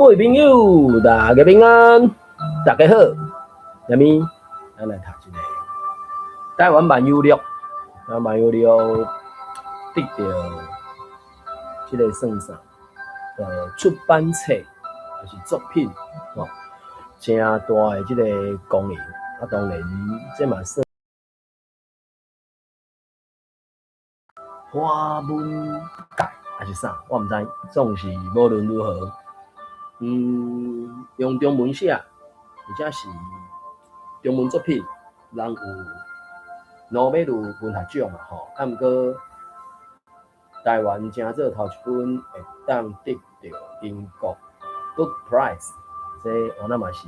各位朋友，大家平安，大家好。下面咱來讀一个台灣萬有錄，台灣萬有錄得著這个算啥？出版冊抑是作品吼，誠大的這个光榮。啊，當然這嘛算華文界抑是啥，我毋知。總是無論如何，用中文寫，或者是中文作品，人有諾貝爾文學獎嘛吼。啊，毋過台灣成做頭一本會當得著英國 Book Prize，這原來嘛是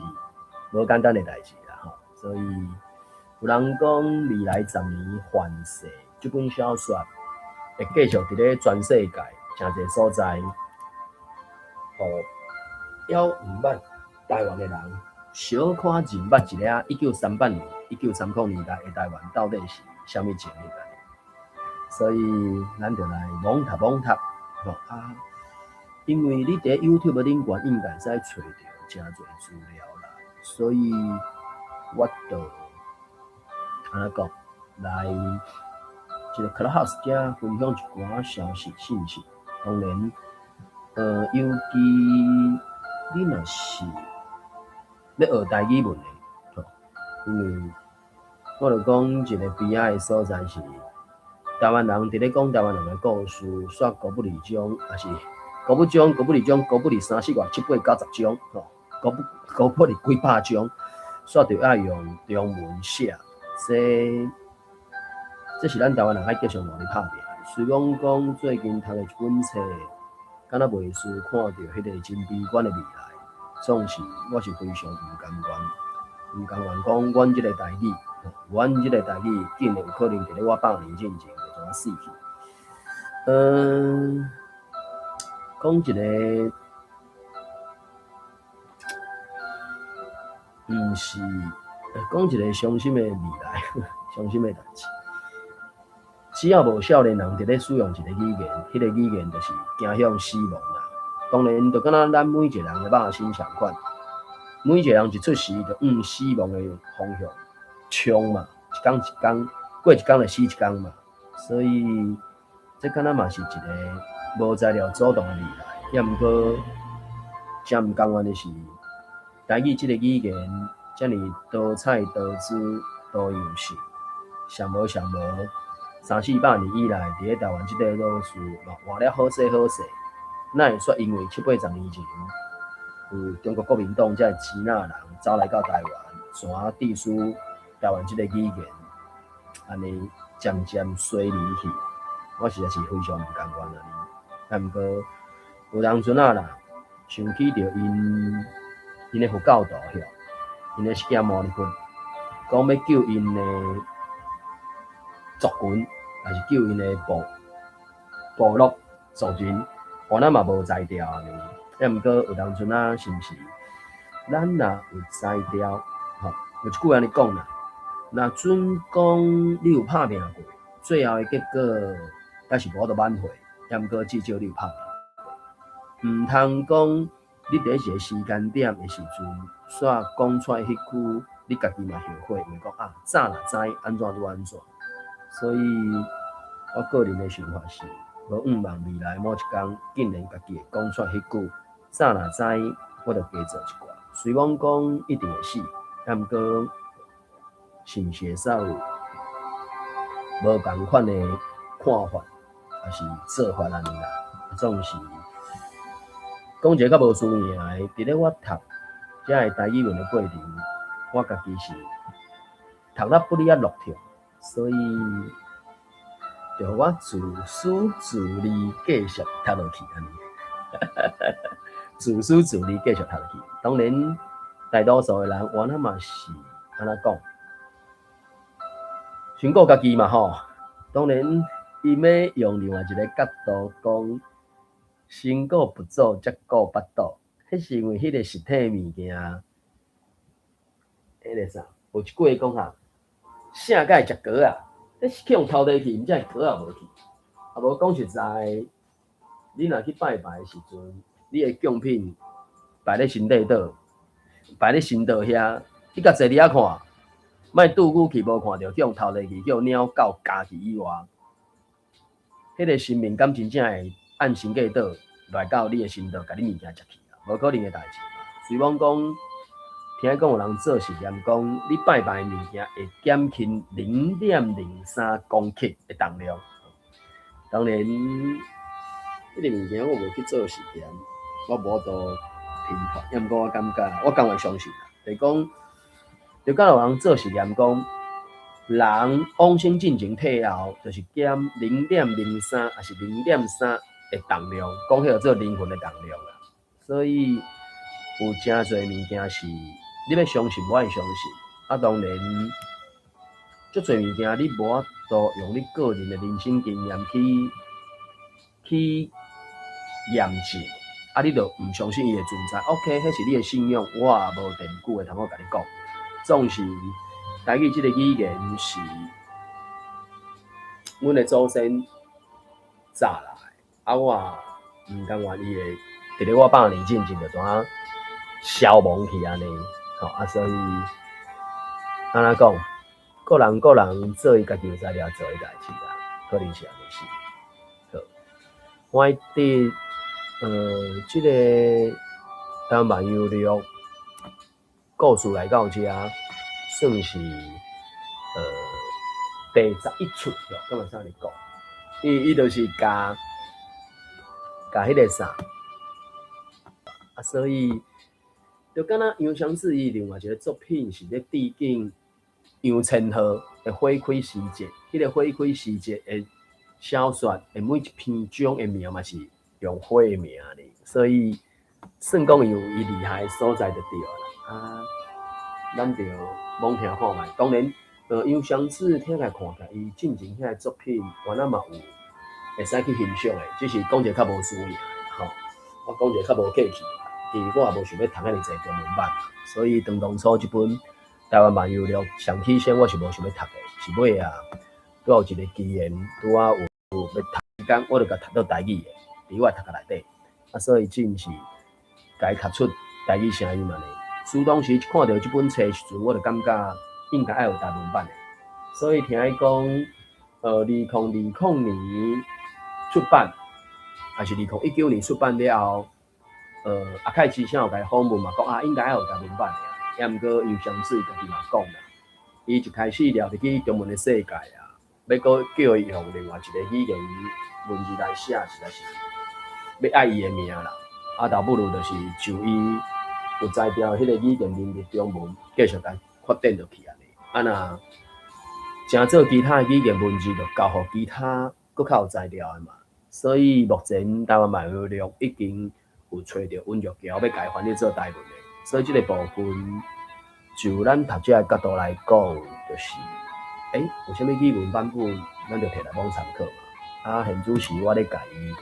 無簡單的代誌啦吼。所以有人講未來十年凡世這本小說會繼續佇咧全世界誠濟所在，予猶毋捌台灣的人，小可認捌一下1938年、1930年代的台灣到底是啥物情形。所以咱就來猛讀猛讀，吼啊！因為你佇 YouTube 頂懸應該會使揣著誠濟資料啦，所以我就按怎講來這个 Clubhouse 遮分享一寡消息信息。當然，尤其你若是欲學台語文的，吼，因為我就講一个悲哀的所在是，台灣人佇咧講台灣人的故事，煞高不離章，抑是高不章、高不離章、高不離三四外七八九十章，吼，高不高不離幾百章，煞著愛用中文寫，這是咱台灣人愛繼續努力拍拚。雖罔講最近讀的一本冊，敢若袂輸看著彼个真悲觀的未來，總是我是非常毋甘願，毋甘願講阮這个台語，阮這个台語竟然有可能佇咧我百年進前就怎啊死去。講一个，毋是，講一个傷心的未來，傷心的代誌。只要無少年人佇咧使用一个語言，彼个語言就是走向死亡啦。當然，就敢若咱每一个人的肉身仝款，每一个人一出世就向死亡的方向衝嘛，一工一工過一工就死一工嘛。所以，這敢若嘛是一个無材料阻擋的未來。抑毋過，誠毋甘願的是，台語這个語言遮爾多彩多姿多樣性，上無上無。三四百年以來，佇咧台灣這塊土地嘛活了好勢好勢，哪會煞因為七八十年前有中國國民黨這个支那人走來到台灣，怎致使台灣這个語言按呢漸漸衰離去？我實在是非常毋甘願按呢。啊，毋過有當陣仔啦，想起著𪜶的佛教徒吼，𪜶的釋迦牟尼佛，講欲救𪜶的族群，抑是救𪜶的部落族人，原來嘛無才調按呢。抑毋過有當陣仔是毋是？咱若有才調，吼，有一句按呢講啦，若準講你有拍拚過，最後的結果猶是無法度挽回。抑毋過至少你有拍拚過。毋通講你佇一个時間點的時陣，煞講出來彼句，你家己嘛後悔，因為講啊，早若知按怎就按怎。所以，我個人的想法是，無向望未來某一工，竟然家己會講出彼句，早若知，我就加做一寡。雖罔講一定會死，抑毋過，是毋是會使有無仝款的看法，抑是做法按呢啦？總是講一个較無輸贏的，佇咧我讀這个台語文的過程，我家己是讀了不離仔落跳。所以，就予我自私自利繼續讀落去按呢，自私自利繼續讀落去。當然，大多數的人原來嘛是按怎講，先顧家己嘛吼。當然，伊欲用另外一个角度講，先顧佛祖，才顧腹肚。彼是因為彼个實體物件，彼个啥，有一句話講哈。啥敢會食果仔？彼是去予偷提去，毋才會果仔無去。啊，無講實在，你若去拜拜的時陣，你的貢品擺咧身底倒，擺咧神桌遐，你共坐佇遐看，莫拄久去無看著，去予偷提去，去予貓狗咬去以外，彼個神明敢真正會按神格倒來到你的神桌，共你物件食去啊？無可能的代誌。雖罔講，聽講有人做實驗，講你拜拜的物件會減輕0.03公克的重量。當然，彼個物件我無去做實驗，我無法度評判。抑毋過我感覺，我甘願相信啦。就是講，就敢有人做實驗講，人往生進前退後，就是減0.03，抑是0.3的重量，講彼個做靈魂的重量啦。所以有誠濟物件是你欲相信，無愛相信。啊，當然，足濟物件你無法度用你個人的人生經驗去驗證，啊，你就毋相信伊的存在。OK，彼是你的信仰，我也無證據會通好共你講。總是台語這个語言是阮的祖先早來，啊，我也毋甘願伊會佇咧我100年進前就怎啊消亡去按呢，吼啊，所以按怎講，各人各人做伊家己有才調做的代誌啦，可能是按呢是。好，我佇這个台灣萬有錄故事來到遮，算是第11出咯，敢會使按呢講？伊就是共共彼个啥，啊，所以就敢若楊雙子伊另外一个作品是咧致敬楊千鶴的《花開時節》，彼个《花開時節》的小說的每一篇章的名嘛是用花的名咧，所以算講伊有伊厲害的所在就對啦。啊，咱就罔聽看覓。當然，楊雙子聽來看起來，伊進前遐个作品，原來嘛有會使去欣賞的，只是講一个較無輸贏吼。我講一个較無客氣，其實我也無想欲讀遐爾濟中文版，所以當當初這本《台灣萬有錄》上起先我是無想欲讀的，是尾啊，拄有一个機緣，拄仔有欲讀時間，我就共讀到台語的，佇我的讀冊內底，啊，所以真是共伊讀出台語聲音按呢。所以當時看著這本冊時陣，我就感覺應該愛有台文版的，所以聽伊講，2020年出版，抑是2019年出版了後，阿凱之聲有共伊訪問嘛，講啊應該愛有台文版的，抑毋過楊雙子家己嘛講啦，伊一開始掠入去中文的世界啊，欲閣叫伊用另外一個語言文字來寫，實在是欲愛伊的命啦。啊，倒不如就是就伊有才調彼个語言能力中文，繼續共發展落去按呢。啊若誠做其他的語言文字，就交予其他閣較有才調的嘛。所以目前台灣萬有錄已經有揣著溫玉橋欲共伊翻譯做台文的，所以這个部分就咱讀者的角度來講，就是，有啥物語文版本，咱就摕來罔參考嘛。啊，現此時我咧共伊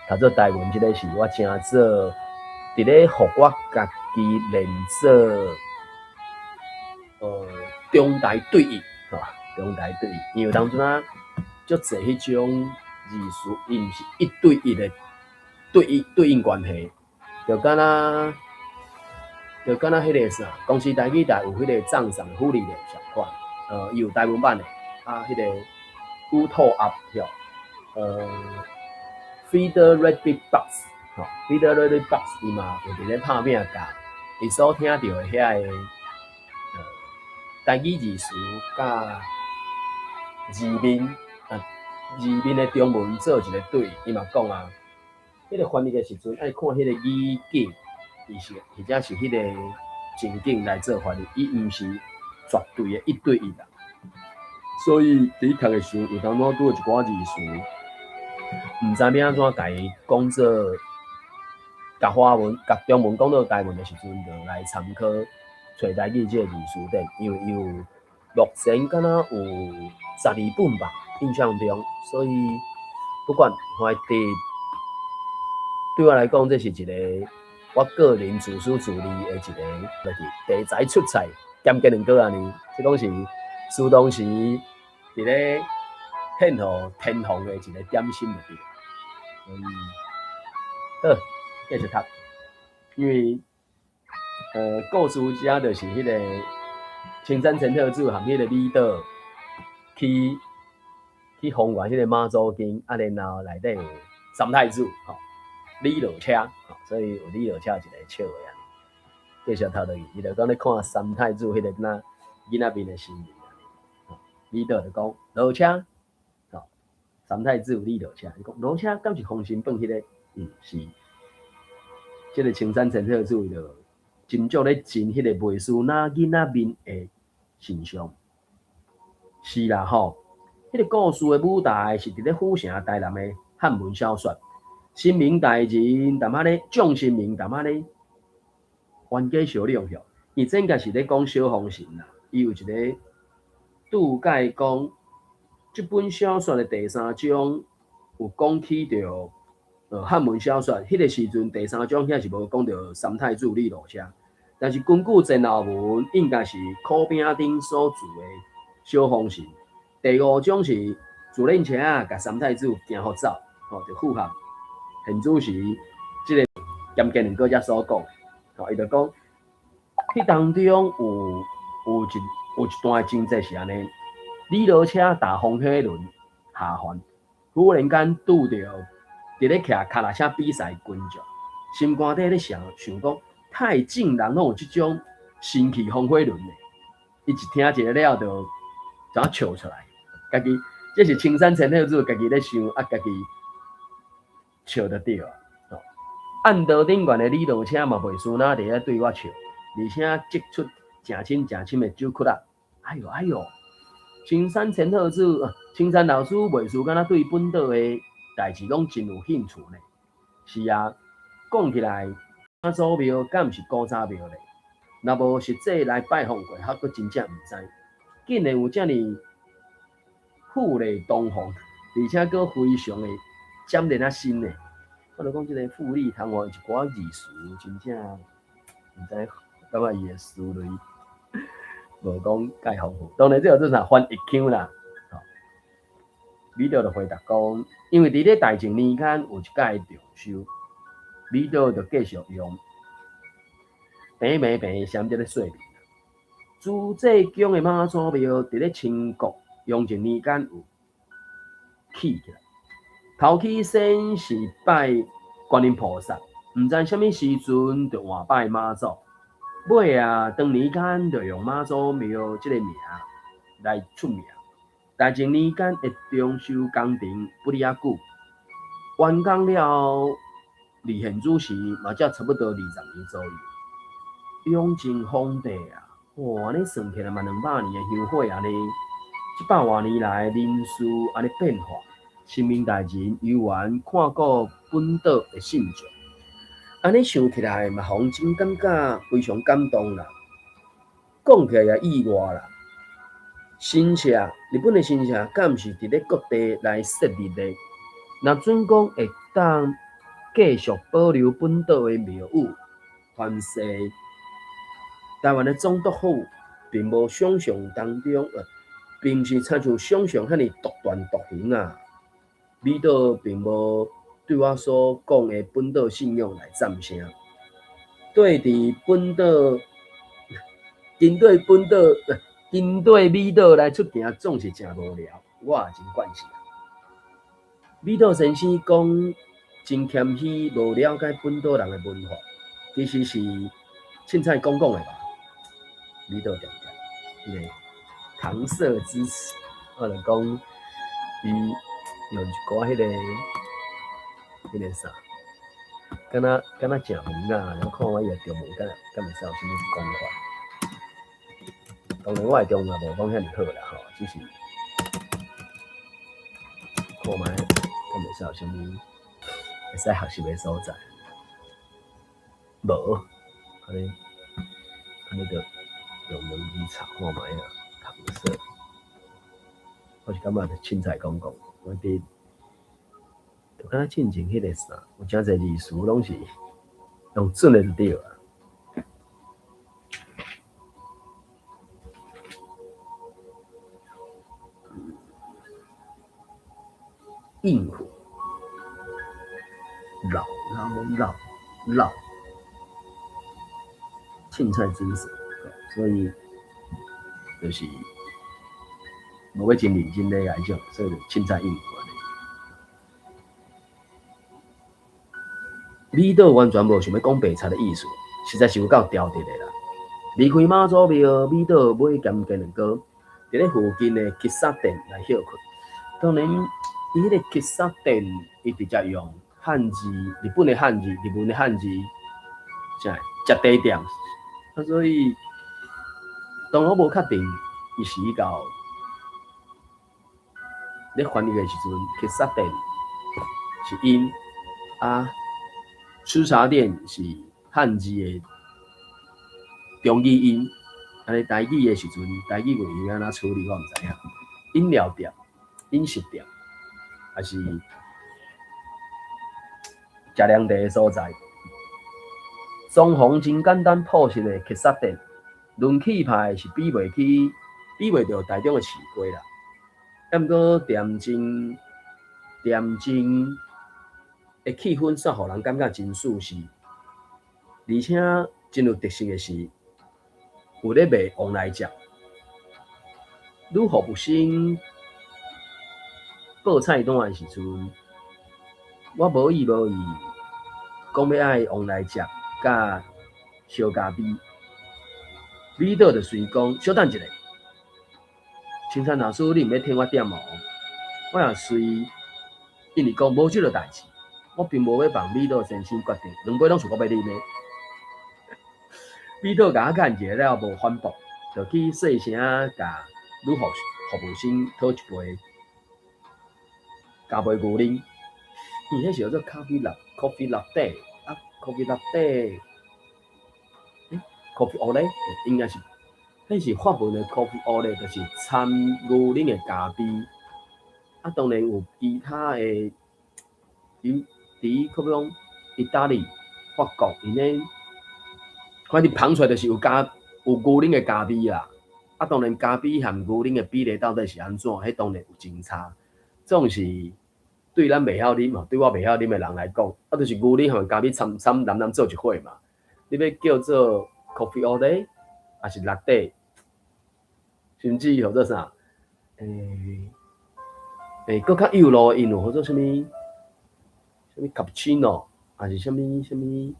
讀做台文，這个是我誠做佇咧予我家己練做，中台對譯，吼，中台對譯，因為當陣啊，足濟彼種字詞，伊毋是一對一的對應對應關係，就敢若彼个啥，公視台語台有彼个葬送的芙莉蓮仝款，伊有台文版的，啊，彼个烏兔鴨吼，Feed Rabbit Box，吼，Feed Rabbit Box，伊嘛有佇咧拍拚共伊所聽著的遐个，台語字詞佮字面啊，字面的中文做一个對，伊嘛講啊，彼个翻譯的時陣愛看彼個語境，伊是或者是彼個情景來做翻譯，伊毋是絕對的一對一啦。所以佇讀的時陣，有當時拄著一寡字詞，毋知欲按怎共伊講做，共華文、共中文講做台文的時陣，就來參考揣台語這个字詞典，因為伊有目前敢若有12本吧，印象中，所以不管反正對我來講，這是一个我個人自私自利的一個，就是題材出菜兼雞卵糕按呢，這攏是書當時佇咧獻予天皇的一個點心就對。好，繼續讀，因為故事遮就是彼个青山千鹤子和彼个美岛去封完彼个妈祖经，啊，然后内底有三太子吼，李落车，吼，所以有李落车一个笑话按呢。继续头落去，伊就讲咧看三太子彼个若囡仔面的身形按呢，吼，美岛就讲落车，吼，三太子李落车，伊讲落车敢是封神榜彼个？嗯，是。这个青山千鹤子伊就真足咧真彼个袂输那囡仔面的形象。是啦吼，彼个故事的舞台是伫咧府城台南的汉文小说。神明大人踮遐咧，众神明踮遐咧冤家相两吼。伊这应该是咧讲小封神啦。伊有一个注解讲，这本小说的第三章有讲起著汉文小说，彼个时阵第三章遐是无讲著三太子李落车，但是根据前后文，应该是苦饼顶所著的小封神。第五章是自轮车共三太子惊予走，吼，就符合现主时这个兼建两哥才所讲，吼，伊就讲，彼当中有一段情节是按呢，李落车踏风火轮下凡，忽然间拄著伫咧骑跤踏车比赛群众，心肝底咧想想讲，太竟然拢有这种神奇风火轮呢？伊一听一个了，就怎笑出来？家己这是青山千鹤子家己咧想，啊，家己笑就对啊。暗道顶悬的李落车嘛袂输哪伫咧对我笑，而且挤出诚深诚深的酒窟仔。哎哟哎哟，青山千鹤子，青山老师袂输敢若对本岛的代志拢真有兴趣呢。是啊，讲起来，妈祖庙敢毋是古早庙咧？若无实际来拜访过，还阁真正毋知。竟然有遮尔富丽堂皇，而且阁非常的占连啊新呢。我就讲这个富丽堂皇一寡字词，真正毋知感觉伊的思维无讲介丰富。当然这个做啥翻译腔啦。吼，美岛就回答讲，因为伫咧大正年间有一届重修，美岛就继续用平平平闪伫咧说明。诸济宫的妈祖庙伫咧清国雍正年间有起起来，头起先是拜观音菩萨，毋知啥物时阵就换拜妈祖，尾啊当年间就用妈祖庙这个名来出名。大正年间的重修工程不哩遐久，完工了后，离现主时嘛才差不多20年左右。雍正皇帝啊，哇，按呢算起来嘛200年的香火按呢，这百外年来人事按呢变化，神明大人犹原看顾本岛的信众，按呢想起来嘛，予人真感觉非常感动啦。讲起来也意外啦。神社，日本的神社，敢毋是伫咧各地来设立的？若准讲会当继续保留本岛的庙宇，凡是台湾的总督府，并无想象当中，并毋是亲像想象遐尔独断独行啊。美岛并无对我所讲的本岛信仰来赞成，对伫本岛，针对本岛。针对美岛来出行，总是诚无聊，我也真惯势。美岛先生讲真谦虚，无了解本岛人的文化，其实是凊彩讲讲的吧。美岛恬恬，彼个搪塞之词，我就讲伊用一寡彼个啥，敢若食文仔，我看我伊的中文敢会使有啥物讲法。当然，我的中文也无讲遐尔好啦吼，只是看觅敢会使有啥物会使学习的所在。无，按呢就用两字查看觅啊，搪塞。我是感觉就凊彩讲讲，我伫就敢若进前彼个啥，有诚济字词拢是用准的就对啊。应付老老老老，凊彩準算，所以就是無欲真認真咧來講，所以就凊彩應付按呢。米島完全無想欲講白賊的意思，實在是有夠刁佇的啦。離開媽祖廟，米島買鹹雞卵糕，佇咧附近的喫茶店來歇睏。當然，伊彼個喫茶店，伊直接用漢字，日本的漢字，日文的漢字，啥食茶店。啊，所以當我無確定，伊是到咧翻譯的時陣，喫茶店是音啊，吃茶店是漢字的中語音，按呢台語的時陣，台語會按怎處理，我毋知影。飲料店、飲食店，抑是食涼茶的所在。裝潢真簡單樸實的喫茶店，論氣派是比袂起，比袂著台中的市街啦。啊，毋過恬靜恬靜的氣氛，煞予人感覺真舒適，而且真有特色的是，有咧賣旺來汁。女服務生報菜單的時陣，我無意無意講欲愛旺來汁佮燒咖啡，米島就隨講小等一下，青山老師，你毋欲替我點哦？我也隨應伊講無這个代誌，我並無欲幫米島先生決定，兩杯攏是我欲啉的。米島共我看一下了無反駁，就去細聲共女服務生討一杯咖啡牛奶，伊彼是叫做咖啡拉 coffee latte 啊，coffee latte，欸，coffee au lait 應該是，彼是法文的 coffee au lait，就是摻牛奶的咖啡。啊，當然有其他的，有佇比如講意大利、法國，𪜶咧，反正捧出來就是有加有牛奶的咖啡啦。啊，當然咖啡含牛奶的比例到底是按怎，彼當然有真差。總是對咱袂曉啉吼，對我袂曉啉的人來講，啊，就是牛奶和咖啡摻摻攏攏做一伙嘛。你欲叫做 coffee au lait，抑是 latte，甚至號做啥？閣較幼路的𪜶有號做啥物？啥物 cappuccino，抑是啥物啥物？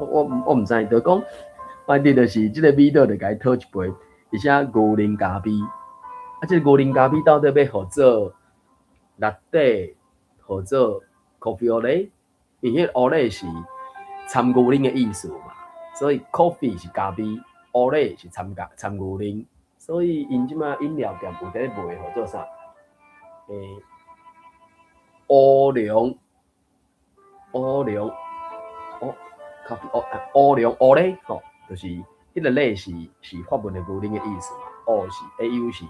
我毋知，就講反正就是這个米島就共伊討一杯，而且牛奶咖啡。啊，這个牛奶咖啡到底欲號做 latte，號做 coffee au lait？因為彼個 au lait 是摻牛奶的意思嘛，所以 coffee 是咖啡，au lait 是摻牛奶，所以𪜶這馬飲料店有佇咧賣號做啥？烏龍烏龍烏咖啡烏烏龍 au lait 吼，就是彼個 lait 是法文的牛奶的意思嘛，au 是 A U 是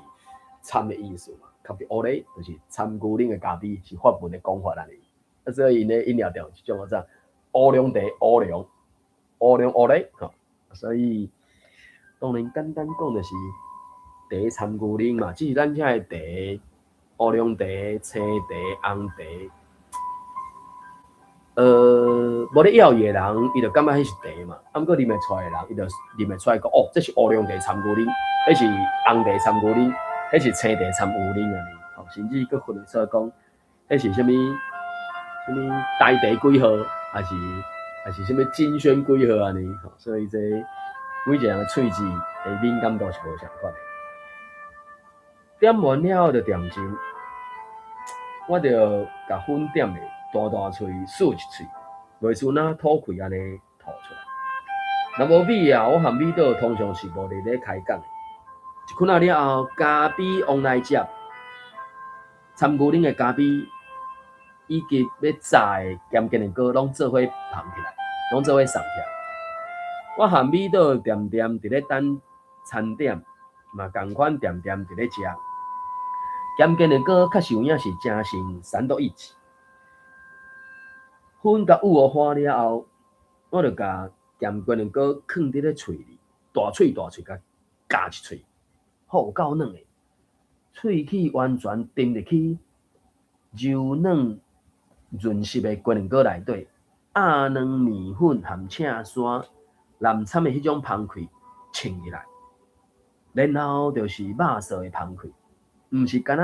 摻的意思嘛，咖啡 au lait 就是摻牛奶的咖啡，是法文的講法按呢。啊，所以𪜶咧飲料店是種叫做烏龍茶烏龍烏龍 au lait 吼，所以當然簡單講就是茶摻牛奶嘛，只是咱遮的茶烏龍茶、青茶、紅茶，無咧要伊的人，伊就感覺彼是茶嘛。啊，毋過啉會出來的人，伊就啉會出來講，哦，這是烏龍茶摻牛奶，彼是紅茶摻牛奶，彼是青茶摻牛奶按呢。吼，甚至閣分會出來講，彼是啥物啥物台茶幾號，抑是啥物金萱幾號按呢。吼，所以這每一個人的喙舌的敏感度是無仝款的。點完了後就恬靜，我就共粉點的大大喙欶一喙，袂輸若吐氣按呢吐出來。若無米啊，我和米島通常是無佇咧開講的。一困仔了後，咖啡旺來汁，摻牛奶的咖啡，以及欲炸的鹹雞卵糕，攏做伙捧起來，攏做伙送起來。我和米島恬恬佇咧等餐點，嘛仝款恬恬佇咧食。鹹雞卵糕確實有影是誠像三多一子。粉共趺予花了後，我就共鹹雞卵糕囥佇咧喙裡，大喙大喙共咬一喙，好有夠軟的，喙齒完全沉入去柔軟潤濕的雞卵糕內底，鴨卵麵粉含赤山，南參的彼種芳氣穿入來，然後就是肉臊的芳氣，毋是干焦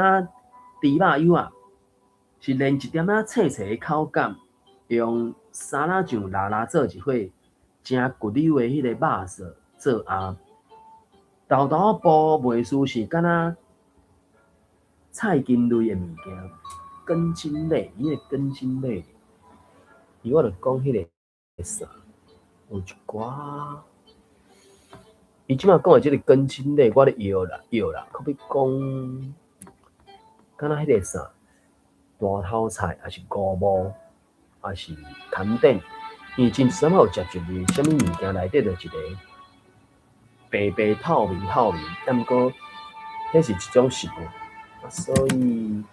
豬肉油仔，是連一點仔脆脆的口感，用沙拉醬抐抐做一伙，誠骨溜的彼个肉臊做餡，豆豆仔布袂輸是敢若菜根類的物件，根莖類，伊个根莖類，伊我著講彼个啥，有一寡，伊這擺講的這个根莖類，我咧搖啦搖啦，可欲講，敢若彼个啥，大頭菜，抑是菇蘑，抑是坎典，伊真啥物有食入去，啥物物件內底就一个白白透明透明，啊毋過，彼是一種食物，啊所以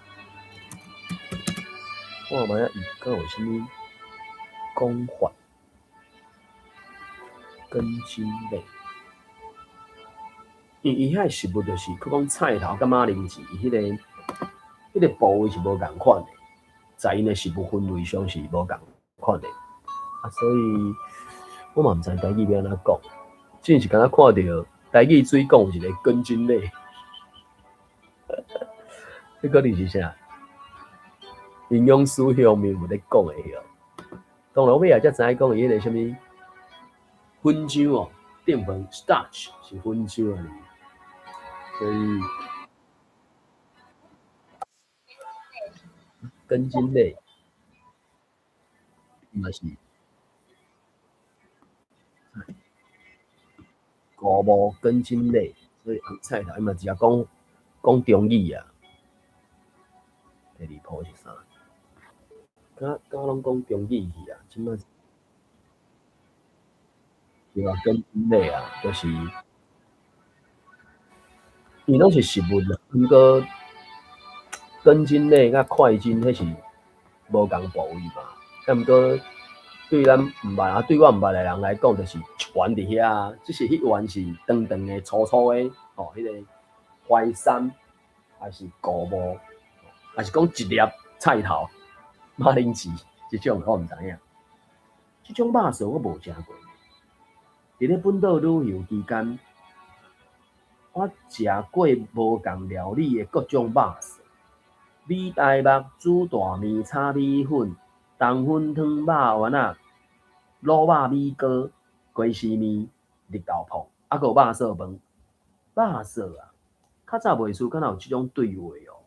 看覓仔伊敢有啥物講法，根莖類，因為伊遐食物就是閣講菜頭佮馬鈴薯，伊彼個部位是無仝款的，在𪜶的食物分類上是無仝款的，啊所以我嘛毋知台語欲按怎講，只是敢若看著台語水講有一個根莖類，彼可能是啥？營養師方面有咧講的許，當然尾仔才知影講伊彼个啥物粉漿哦，澱粉 starch 是粉漿啊，所以根莖類嘛是菇蘑根莖類，所以菜頭伊嘛直接講講中語啊。第二步是啥？敢敢攏講中語去啊？這擺對啊，根莖類啊，就是伊攏是食物啦，毋過根莖類佮塊莖，彼是無仝部位嘛。啊，毋過對咱毋捌啊，對我毋捌的人來講，就是一丸佇遐，只是彼丸是長長的、粗粗的，吼，彼個淮山，抑是菇蘑，抑是講一粒菜頭、馬鈴薯，這種我毋知影。這種肉臊我無食過。佇咧本島旅遊期間，我食過無仝料理的各種肉臊，米苔目、煮大麵、炒米粉、冬粉湯、肉丸仔、滷肉米糕、雞絲麵、綠豆椪，猶閣有肉臊飯。肉臊啊，較早袂輸敢若有這種對話哦。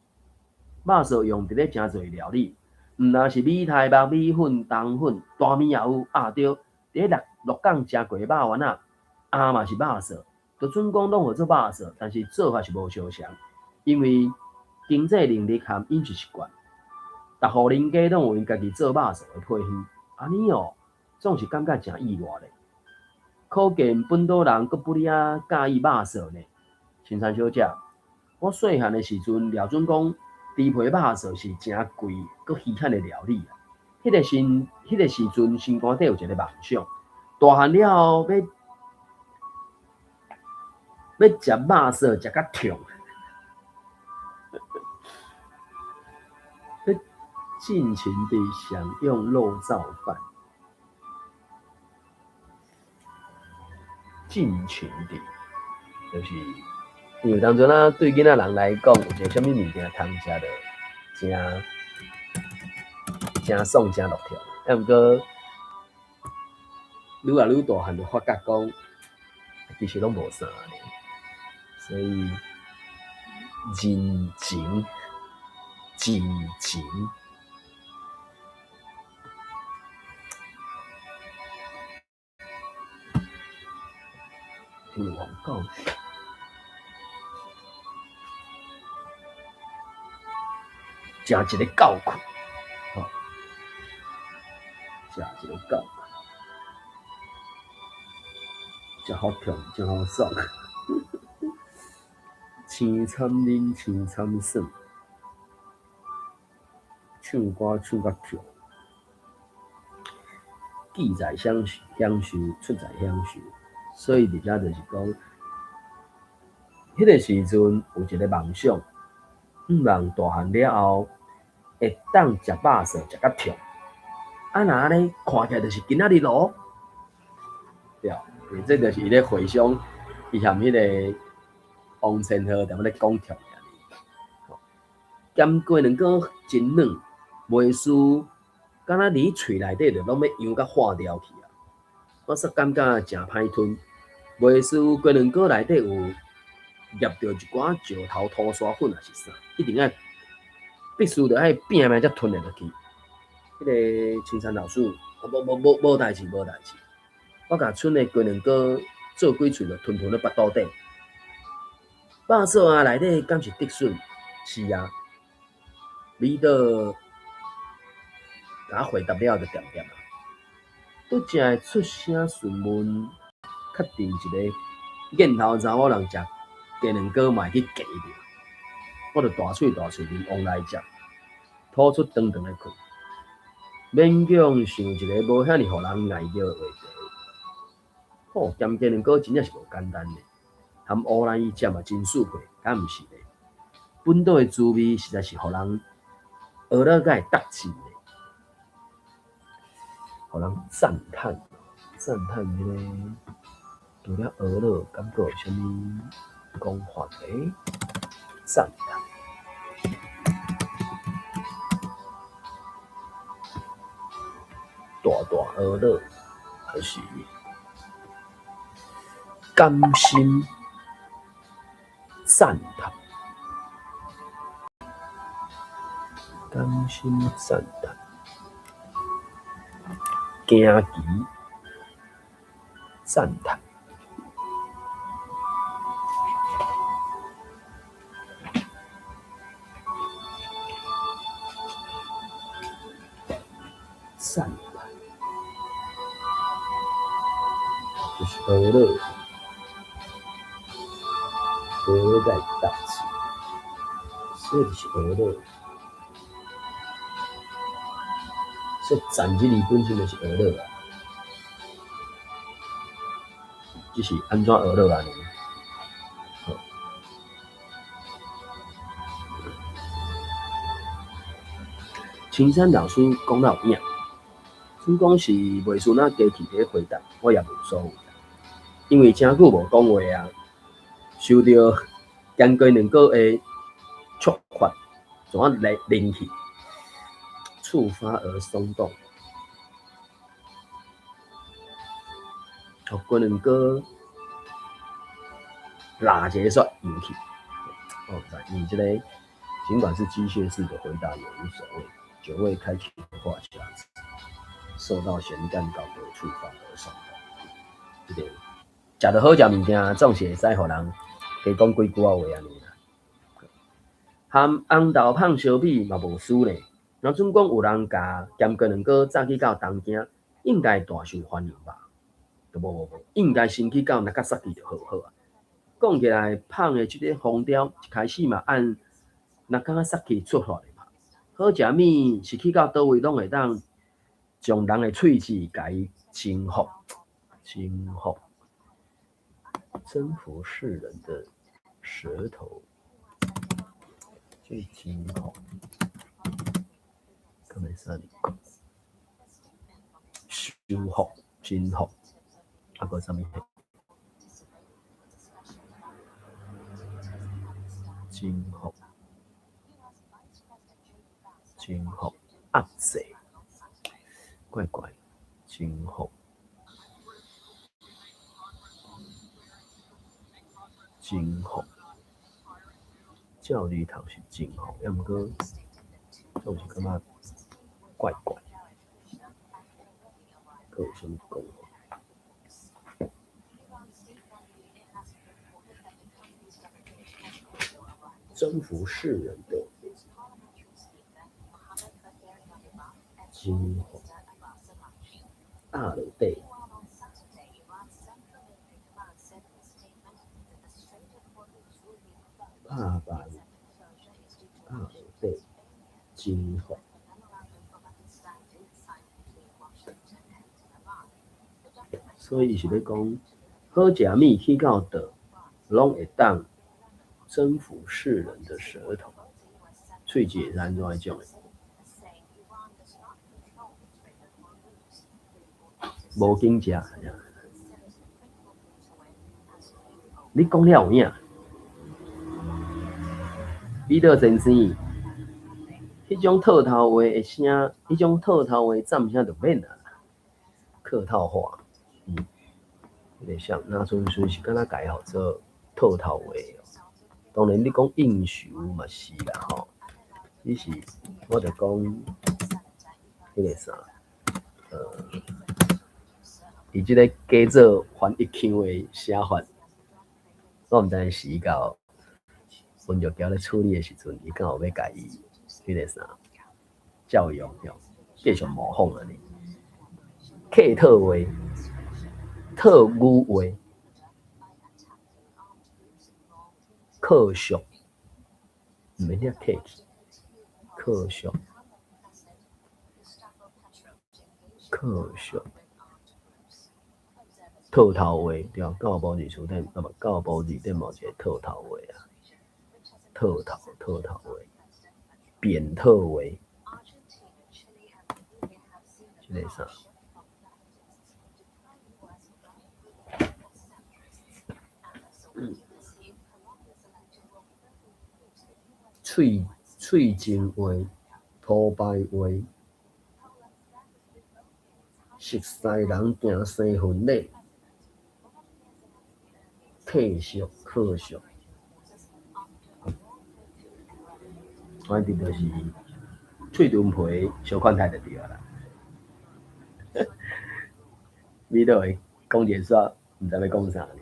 肉臊用佇咧誠濟料理，毋但是米苔目、米粉、冬粉、大麵也有啊對。佇咧鹿港食過肉丸仔，啊嘛是肉臊，就準講攏號做肉臊，但是做法是無相像，因為經濟能力和飲食習慣，逐戶人家攏有𪜶家己做肉臊的配方，按呢哦，總是感覺誠意外咧。可見本島人閣不哩仔佮意肉臊呢。青山小姐，我細漢的時陣，廖準講豬皮肉臊是誠貴閣稀罕的料理啊。彼個時陣，心肝底有一個夢想，大漢了後欲欲食肉臊食甲痛，欲盡情地享用肉燥飯，盡情地，就是因為當陣啊，對囡仔人來講，有一個啥物物件通食著誠誠爽、誠樂趣。啊，毋過愈來愈大漢，就發覺講，其實攏無啥呢。所以人情、盡情，聽有人講，食一个夠睏，吼，食一个夠睏，誠好痛，誠好爽。青參啉，青參耍，唱歌唱甲跳，記在享享受，出在享受。所以佇遮就是講，彼個時陣有一個夢想，向望大漢了後會當食肉臊食甲痛。啊，若按呢看起來就是今仔日囉，對。這就是伊咧回想，伊含彼个王千鹤踮咧講跳爾。鹹雞卵糕真軟，袂輸，敢若佇喙內底就攏欲揚甲化掉去啊！我煞感覺誠歹吞，袂輸雞卵糕內底有夾著一寡石頭塗沙粉抑是啥，一定愛必須著愛拼命才吞會落去。彼个青山老師，無無無無代誌，無代誌。我共賰的雞卵糕做幾喙就吞吞咧腹肚底。肉燥仔內底敢是竹筍？是啊。美島共我回答了就恬恬啊。拄才會出聲詢問，確定一个見頭查某人食雞卵糕嘛會去加著，我就大喙大喙啉旺來食，吐出長長的氣，勉強想一个無遐爾予人礙著的話題。吼，鹹雞卵糕真正是無簡單的，含烏蘭伊食嘛真舒服，敢毋是咧？本島的滋味實在是予人學了才會得志的，予人讚嘆，讚嘆彼个除了學樂，感覺有啥物講法咧？讚嘆，大大學樂，還是甘心讚嘆？甘心讚嘆，驚奇讚嘆，讚嘆，就是學樂，學樂才會得志，所以就是學樂。所以讚這字本身就是學樂啊，只是按怎學樂按呢？青山老師講得有影，准講是袂輸那機器佇咧回答，我也無所謂，因為誠久無講話啊，受著鹹雞卵糕的觸發，怎啊來靈去？觸發而鬆動，予雞卵糕拉一个煞揚去。哦，你這個儘管是機械式的回答也無所謂，久未開啟話匣子，受到鹹蛋糕的觸發而鬆動。這個食著好食物件，總是會使予人加講幾句仔話按呢啦。含紅豆麭相比嘛無輸咧。若准講有人共鹹雞卵糕早去到東京，應該大受歡迎吧？無無無，應該先去到納加薩基就好好啊。講起來，麭的這个風調一開始嘛按納加薩基出發的嘛。好食物是去到佗位攏會當將人的喙齒共伊征服，征服，征服世人的舌頭，去征服。敢會使講？收服、征服，啊，閣啥物？征服、征服、壓制，怪怪，征服、征服，照字頭是征服，抑毋過總是感覺怪怪，閣有啥物講法？征服世人的征服，壓落底，拍敗，壓落底，征服。所以伊是咧講，好食物去到佗，攏會當征服世人的舌頭。喙齒會使按怎彼種的？無緊食。你講了有影？彼得先生，彼種套頭話的聲，彼種套頭話讚聲就免啊。客套話，彼个像那陣時是敢若共伊號做套頭話。當然你講應酬嘛是啦吼，只是我就講彼个啥，伊這個假做翻譯腔的寫法，我毋知時到溫玉嬌咧處理的時陣，伊敢有欲共伊彼个啥照用吼，繼續模仿按呢。客套話、套語話、客俗，毋免遐客氣，客俗、客俗、套頭話對，教無字詞典，啊無教無字典嘛有一个套頭話啊，套頭套頭話，扁套話，這个啥？喙喙情話、塗排話，熟似人行生婚禮，客俗客俗，反正就是喙唇皮相款態就對啦。你都會講一個煞，毋知欲講啥呢？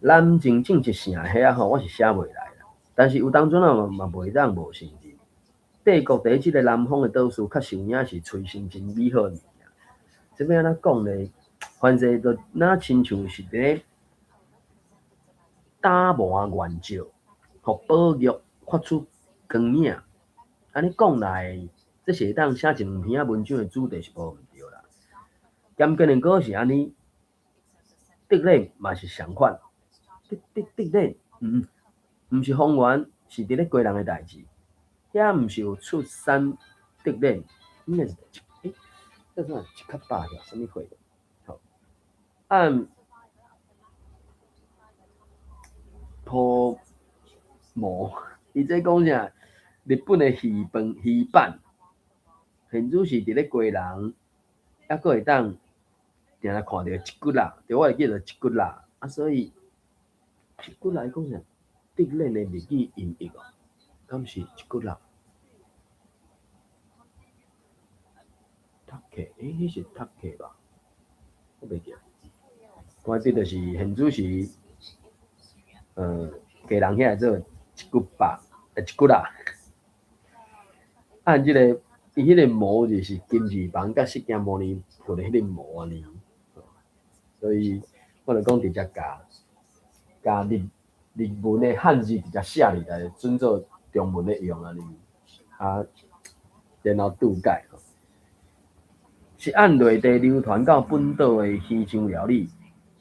南靖正一城遐吼，我是寫袂來啦。但是有當陣啊嘛袂當無承認，帝國佇這个南方的島嶼，較受影是催生真美好的物件。這欲按怎講呢？凡勢就若親像是佇咧打磨原石，予寶玉發出光影。按呢講來，這是會當寫一兩篇仔文章的主題是無毋對啦。兼建閣是按呢，德練嘛是相款。德德德練，毋是方言，是佇咧基隆的代誌。遐毋是有出產德練，應該是這啥一較百條，啥物貨？好，按鋪膜，伊這講啥？日本的魚飯魚板，現主是佇咧基隆，猶閣會當定定看著一骨仔，對，我會記得一骨仔，啊，所以一骨仔伊講啥？德練的日語音譯哦，敢是一骨仔？讀客，彼是讀客吧？我袂記。我記得是現主是，基隆遐做一骨百，一骨仔。按這个，伊彼个模就是金字旁佮釋迦牟尼佛的彼个模按呢，所以我就講直接共共日日文的漢字直接寫入來，準做中文咧用按呢，啊，然後注解。是按內地流傳到本島的魚醬料理。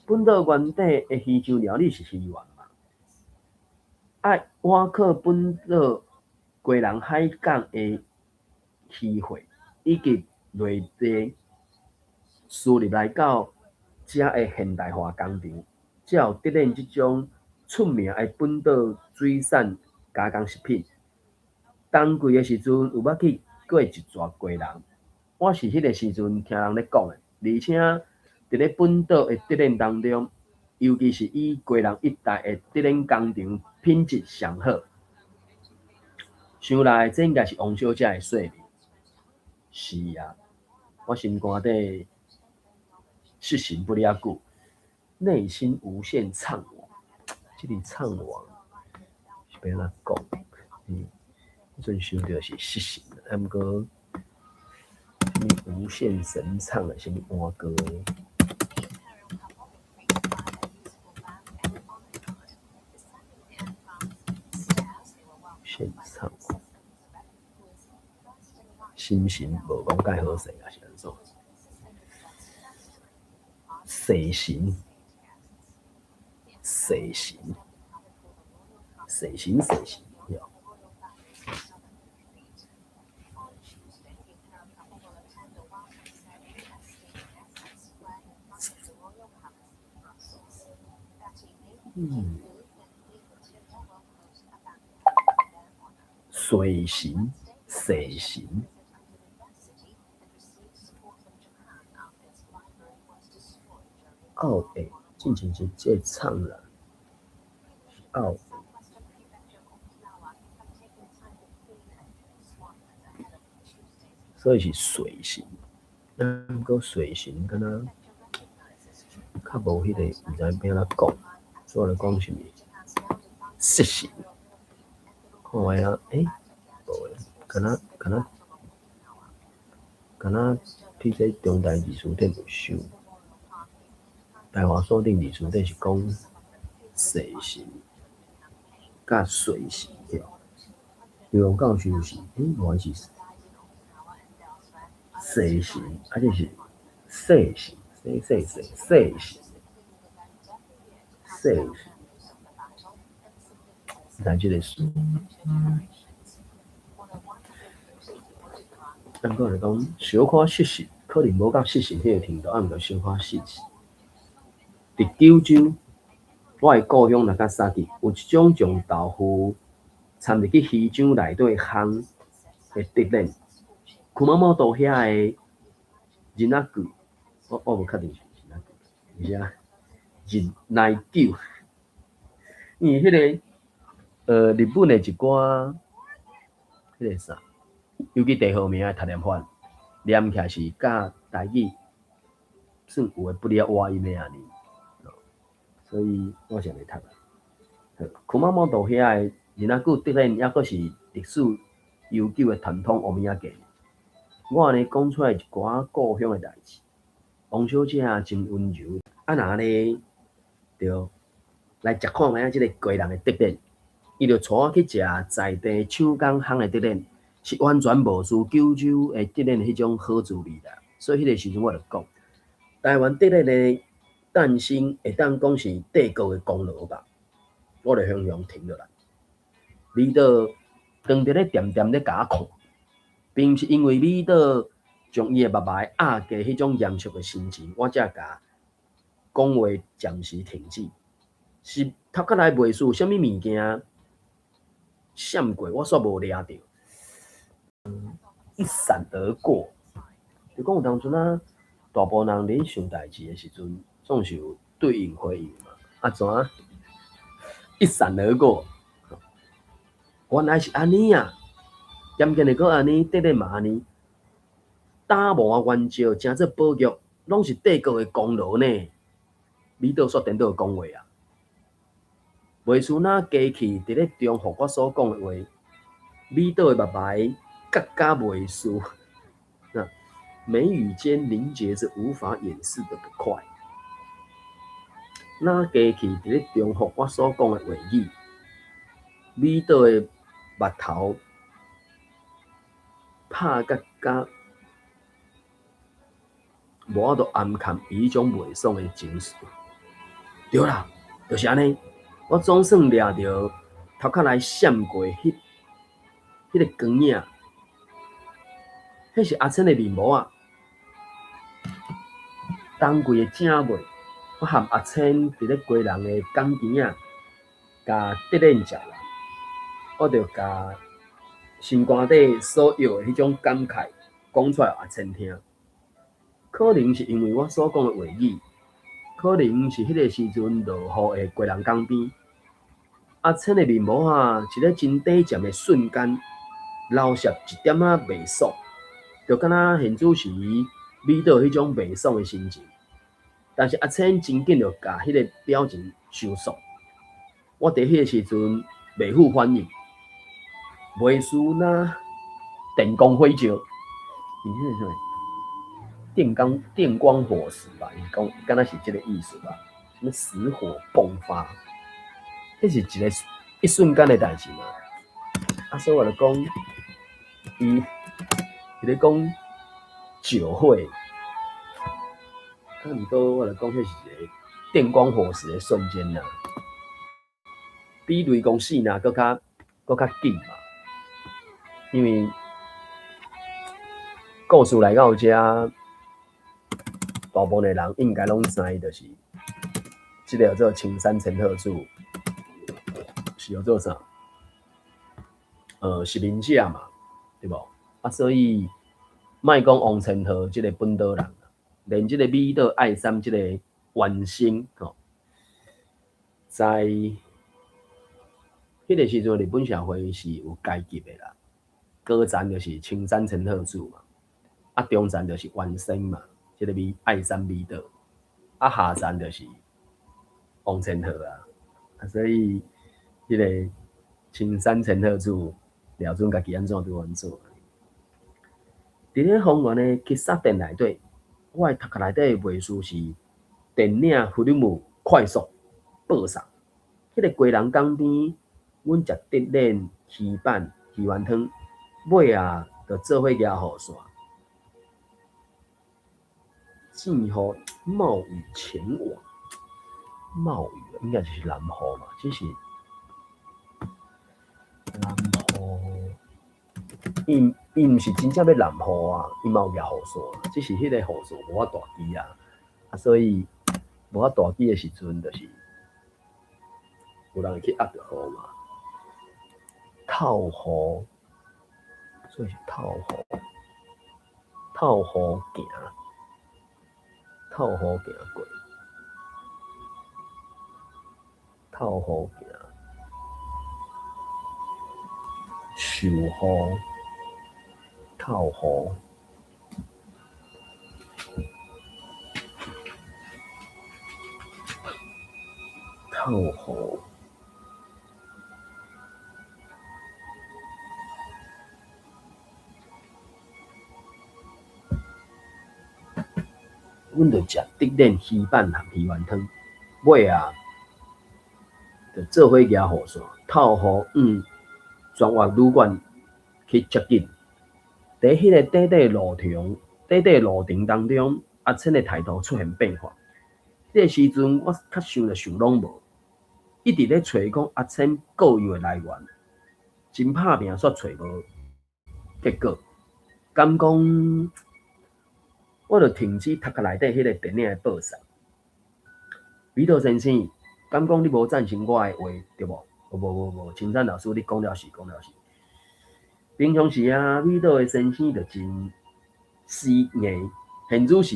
本島原底的魚醬料理是魚丸嘛？啊，倚靠本島基隆海港的漁貨，以及內地輸入來到遮的現代化工廠，才有德練這種出名的本島水產加工食品。冬季的時陣，有捌去過一逝基隆，我是彼个時陣聽人咧講的，而且佇咧本島的德練當中，尤其是以基隆一帶的德練工廠品質上好。想來這應該是王小姐的說明。是啊，我心肝底失神不了久，內心無限悵惘。這个悵惘是欲按怎講？彼陣想著是失神，啊，毋過啥物無限神唱的，啥物碗糕的？現場心神無講蓋好勢啊，是按怎？誓神，誓神，誓神，誓神，對。嗯，水神、水神，奥下进前是這廠啦，奧。所以是水神，啊，毋過水神敢若較無彼個，毋知欲按怎講，所以我就講是毋是色神？看覓啊，欸，無咧，敢若敢若敢若佇這中台字詞典有收，台華鎖定字詞典是講色神佮水神對。劉龍教授是，欸，無還是？色神，啊，這是色神，色色色色神，色神，毋知這个詞。啊，毋過來講，小可失實，可能無到失實彼个程度，啊，毋過小可失實。佇九州，我的故鄉那伽薩基，有一種將豆腐摻入去魚漿內底烘的竹輪。熊本都遐的日仔久，我無確定是毋是日仔久，而且日耐久，因為彼个日本的一寡彼个啥，尤其地號名的讀念法，念起來是佮台語算有的不離倚音的按呢，所以我是按呢讀。熊本都遐的日仔久竹輪，抑閣是歷史悠久的傳統烏物仔粿。我按呢講出來一寡故鄉的代誌，王小姐真溫柔，啊若按呢，著來食看覓仔這个雞人的竹輪，伊就帶我去食在地手工烘的竹輪，是完全無輸九州的竹輪彼種好滋味啦。所以彼个時陣我就講，台灣竹輪的誕生會當講是帝國的功勞吧。我就雄雄停落來，美島當佇咧恬恬咧共我看。並毋是因為美島將伊的目眉壓低彼種嚴肅的神情，我才共講話暫時停止。是頭殼內袂輸啥物物件閃過，我煞無掠著，一閃而過。就講有當陣啊，大部分人佇想代誌的時陣，總是有對應回應嘛。啊怎一閃而過？原來是按呢啊！漸漸的閣按呢，竹輪嘛按呢，打磨原石，成做寶玉，攏是帝國的功勞呢。美島煞顛倒講話啊！袂輸若機器佇咧重複我所講的話，美島的目眉閣較袂輸。那眉宇間凝結著無法掩飾的不快。若機器佇咧重複我所講的話語，美島的目頭拍甲甲無法度掩藏伊彼種袂爽的情緒。對啦，就是按呢。我總算掠著頭殼內閃過彼个光影，彼是阿千的面膜仔。冬季的正尾，我和阿千佇咧基隆的港墘仔，共竹輪食完，我就共心肝底所有的彼種感慨講出來予阿千聽。可能是因為我所講的話語，可能是彼个時陣落雨的基隆港邊，阿千的面膜仔，一个真短暫的瞬間，流瀉一點仔袂爽，就敢若現此時美島彼種袂爽的心情。但是阿千真緊就共彼个表情收縮。我佇彼个時陣袂赴反應，袂輸若電光火石，伊彼个啥物？電光火石吧，伊講敢若是這个意思吧？啥物死火迸發？彼是一个一瞬間的代誌嘛。啊，所以我就講，伊咧講酒會，啊，毋過我就講，彼是一個電光火石的瞬間呐，比雷公四若閣較緊嘛。因為故事來到遮，大部分的人應該攏知，就是這這个叫做青山千鹤子，是叫做啥？殖民者嘛，對無？啊，所以莫講王千鶴這個本島人，連這個美島愛三這個原生吼，在彼個時陣，日本社會是有階級的啦，高層就是青山千鶴子嘛，啊，中層就是原生嘛，這個美愛三美島，啊，下層就是王千鶴啊，啊，所以彼個青山千鶴子掠準家己按怎就按怎。佇咧方圓的喫茶店內底，我的頭殼內底的描述是電影菲林快速播送。彼個基隆港邊，阮食竹輪魚板魚丸湯，尾仔就做伙舉雨傘。正雨冒雨前往，冒雨應該就是南雨嘛，只是南雨。伊伊毋是真正欲淋雨啊，伊嘛有舉雨傘，只是彼個雨傘無遐大支啊，啊，所以無遐大支的時陣，就是有人會去壓著雨嘛。透雨，所以是透雨，透雨行，透雨行過，透雨行，受雨。透雨，透雨，阮就食竹輪魚板和魚丸湯，尾仔就做伙舉雨傘，透雨往全越旅館去 check in。佇彼個短短路程、短短路程當中，阿千的態度出現變化。彼個時陣，我較想就想攏無，一直咧揣講阿千告樣的來源，真拍拚煞揣無結果。敢講，我就停止頭殼內底彼個電影的播送。美島先生，敢講你無贊成我的話，對無？無無無，青山老師，你講了是，講了是。平常時啊，美島的先生就真死硬，現主時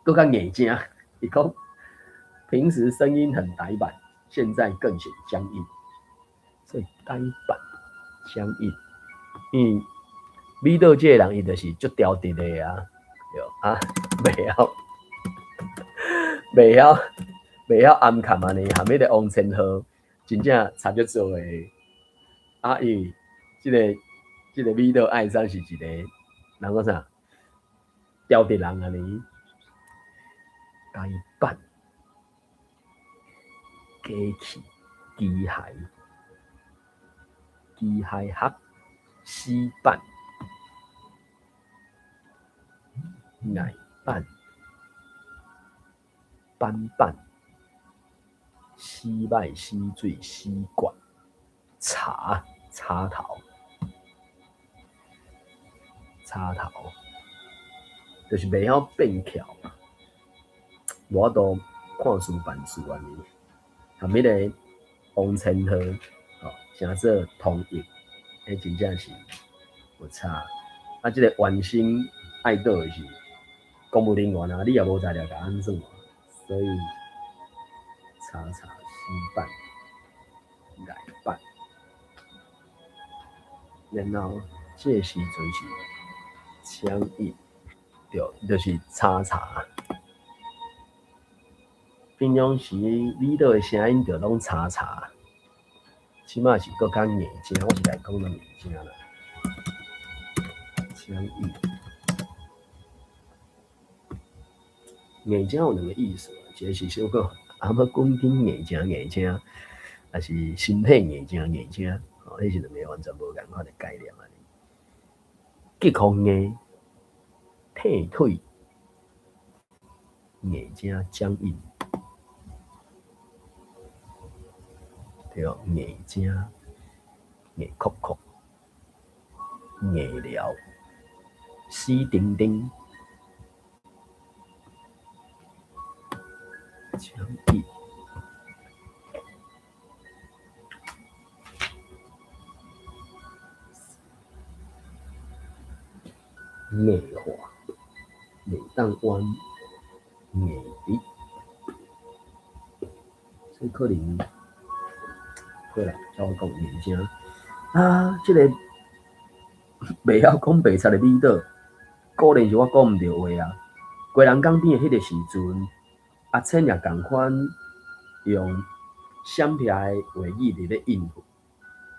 閣較硬正。伊講平時聲音很呆板，現在更顯僵硬。所以呆板、僵硬，因為美島這个人伊就是足刁直的啊，對啊，袂曉袂曉袂曉暗崁按呢，含彼個王千鶴真正差足多的。啊，因為這个。這個美島愛三是一個人講啥？刁直人按呢，呆板、機器、機械、機械學、死板、呆板、板板、死歹、死水、死橛、插插頭。插頭，就是袂曉變巧嘛，無法度看事辦事按呢。含彼個王千鶴，吼，成做統一，彼真正是有差。啊，這個原生愛島的是公務人員啊，你也無材料共按算，所以查查死板、呆板，然後這個時陣是。僵硬，對，就是吵吵。平常時美島的聲音就攏吵吵，這擺是閣較硬正，我是來講攏硬正啦。僵硬，硬正有兩個意思，一個是小可阿姆滾緊硬正硬正，抑是身體硬正硬正，吼，彼是兩个完全無仝款的概念按呢。激風硬，退腿，硬正僵硬，對，硬正，硬壳殼，硬了，死釘釘，僵硬。硬化，袂當彎硬直，這可能好啦，照我講認真啊，這個袂曉講白賊的美島，果然是我講毋著話啊！雞籠港邊的彼個時陣，阿千也仝款用閃避的話語佇咧應付。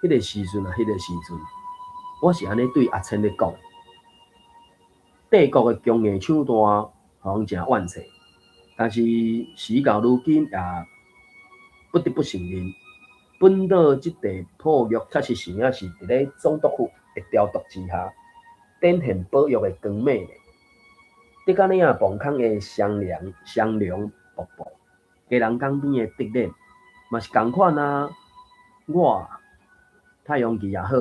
彼個時陣啊，彼個時陣，我是按呢對阿千咧講：帝國的強硬手段，予人誠怨氣，但是時到如今也不得不承認，本島這塊璞玉確實是影是佇咧總督府的雕琢之下，展現寶玉的光芒。得甲領磅空的雙梁雙龍瀑布，基隆港邊的竹鏈嘛是仝款啊。我太陽旗也好，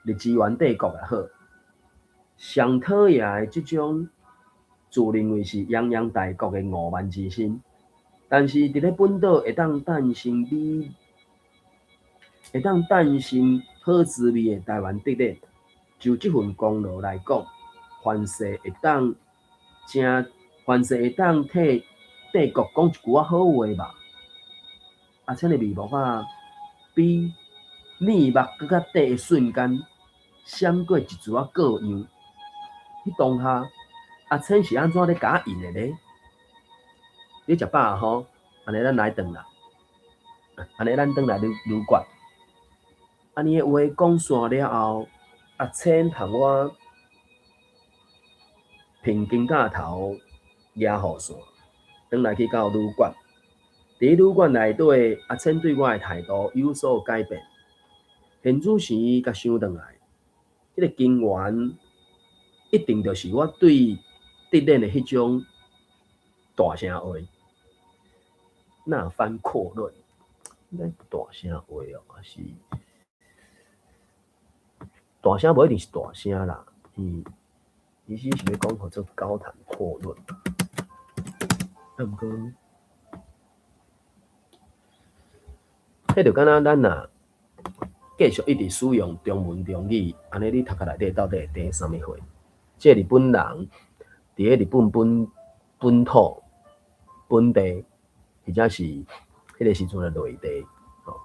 日治原帝國也好，上討厭的這種自認為是泱泱大國的傲慢之心，但是佇咧本島會當誕生美，會當誕生好滋味的台灣竹鏈，就這份功勞來講，凡勢會當誠，凡勢會當替帝國講一句仔好話吧。阿千的眉毛仔比膩目閣較短的瞬間，閃過一絲仔過樣。彼當下，阿千是按怎咧共我應的咧？你食飽吼？按呢咱來轉啦，按呢咱轉來旅旅館。按呢的話講煞了後，阿千和我憑肩胛頭舉雨傘，轉來去到旅館。佇旅館內底，阿千對我的態度有所改變。現主時共想轉來，彼個根源一定就是我對竹鏈的彼種大聲話。那番闊論，應該大聲話哦，還是大聲？無一定是大聲啦，伊其實是欲講號做高談闊論。啊，毋過，彼就敢若咱若繼續一直使用中文中語，按呢你讀冊內底到底會長啥物貨？這個日本人佇咧日本本本土本地，或者是彼個時陣的內地，吼，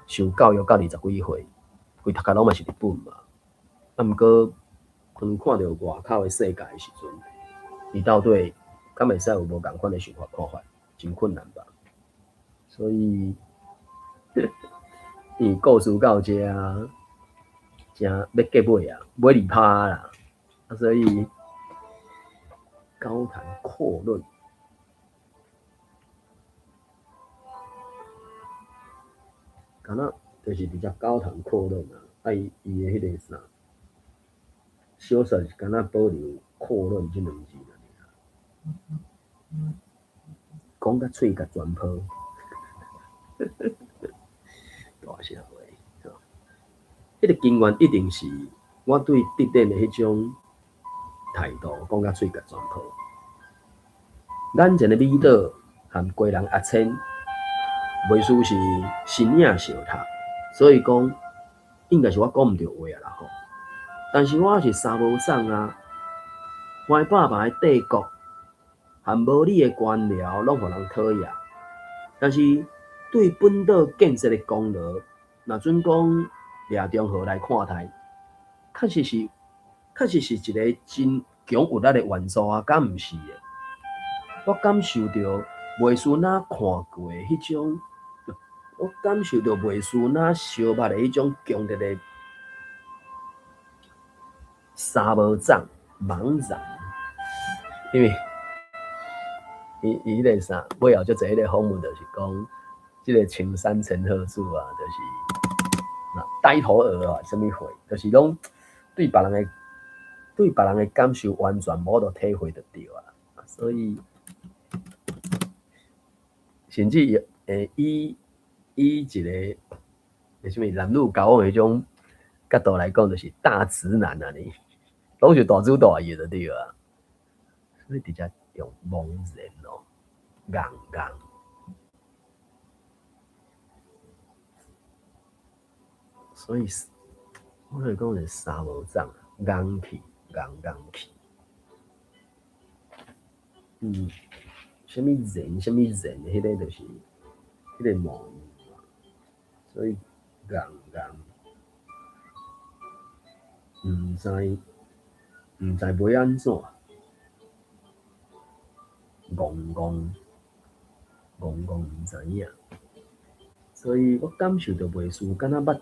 受教育到二十幾歲，規讀冊攏嘛是日本嘛。啊，毋過當看著外口的世界的時陣，伊到底敢會使有無仝款的想法看法，真困難吧？所以，伊故事到遮，誠欲結尾啊，尾二趴啦，啊，所以高談闊論，敢若就是直接高談闊論啊！啊，伊伊的彼個啥，小說是敢若保留闊論這兩字爾。講甲喙共全泡，大聲話，彼個根源一定是我對竹鏈的彼種態度，講甲喙共全泡。眼前的美島和雞籠阿千，袂輸是身影相拍，所以講應該是我講毋著話啊啦吼。但是我是查某種啊，歡爸爸的帝國和無理的官僚攏予人討厭，但是對本島建設的功勞，若準講掠中河來看待，確實是確實是一個真強有力的元素啊，敢毋是的？我感受著袂輸若看過的彼種，我感受著袂輸若相捌的彼種強烈的查某種茫然，因為伊伊彼個啥，尾後足濟彼個訪問就是講，這個青山千鶴子啊，就是呆頭鵝啊，啥物貨，就是攏對別人的對別人的感受完全無法度體會著對啊，所以甚至以以一個啥物男女交往的彼種角度來講，就是大直男按呢，攏是大主大意就對啊，所以直接用茫然哦，戇戇，所以我來講是查某種戇去，戇戇去。啥物人，啥物人，彼个就是彼个模樣嘛。所以戇戇，毋知毋知欲按怎，戇戇戇戇毋知影。所以我感受著袂輸，敢若捌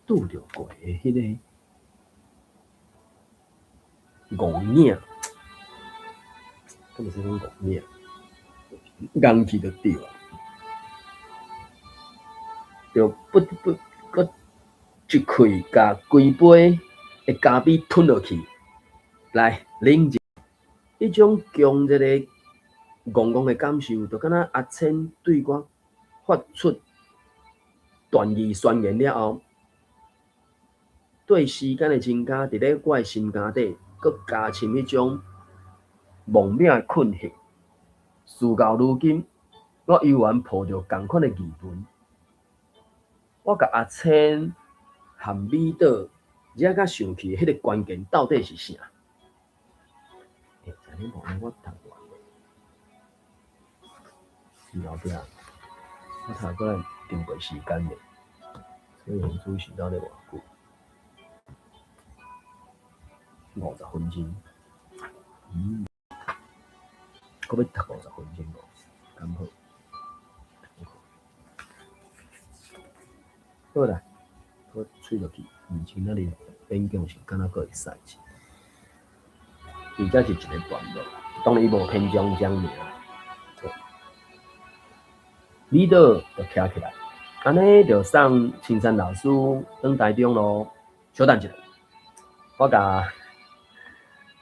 拄著過的彼个戇影，敢會使講戇影？戇去就對啊，就不不閣一氣共規杯的咖啡吞落去，來啉者。彼種強烈的戇戇的感受，就敢若阿千對我發出斷義宣言了後，對時間的增加，佇咧我的心肝底，閣加深彼種莫名的困惑。事到如今，我猶原抱著仝款的疑問。我共阿千和美島惹甲生氣的彼个關鍵到底是啥？欸，你無我讀完，後壁我讀過來超過時間咧，所以主持到底偌久？50分鐘。閣欲讀50分鐘無？敢好？好啦，我喙落去，毋是今仔日演講是敢若閣會使者。伊這是一个段落，當然伊無篇章這爾。美島就徛起來，按呢就送青山老師轉台中囉。小等一下，我共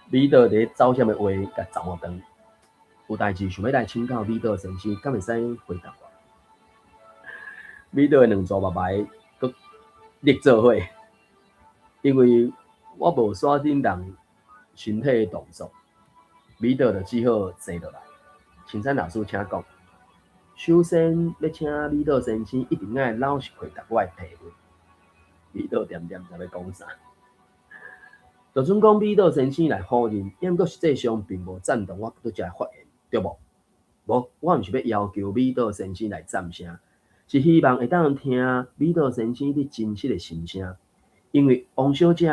美島佇咧走啥物話，共查轉。有代誌想欲來請教美島先生，敢會使回答我？美島的兩撮目眉閣立做伙，因為我無煞頂人身體的動作，美島就只好坐落來。青山老師請講，首先欲請美島先生一定愛老實回答我的提問。美島恬恬知欲講啥？就準講美島先生來否認，毋過實際上並無贊同我拄才的發言，對無？無，我毋是欲要求美島先生來贊聲，是希望會當聽美島先生你真實的心聲。因為王小姐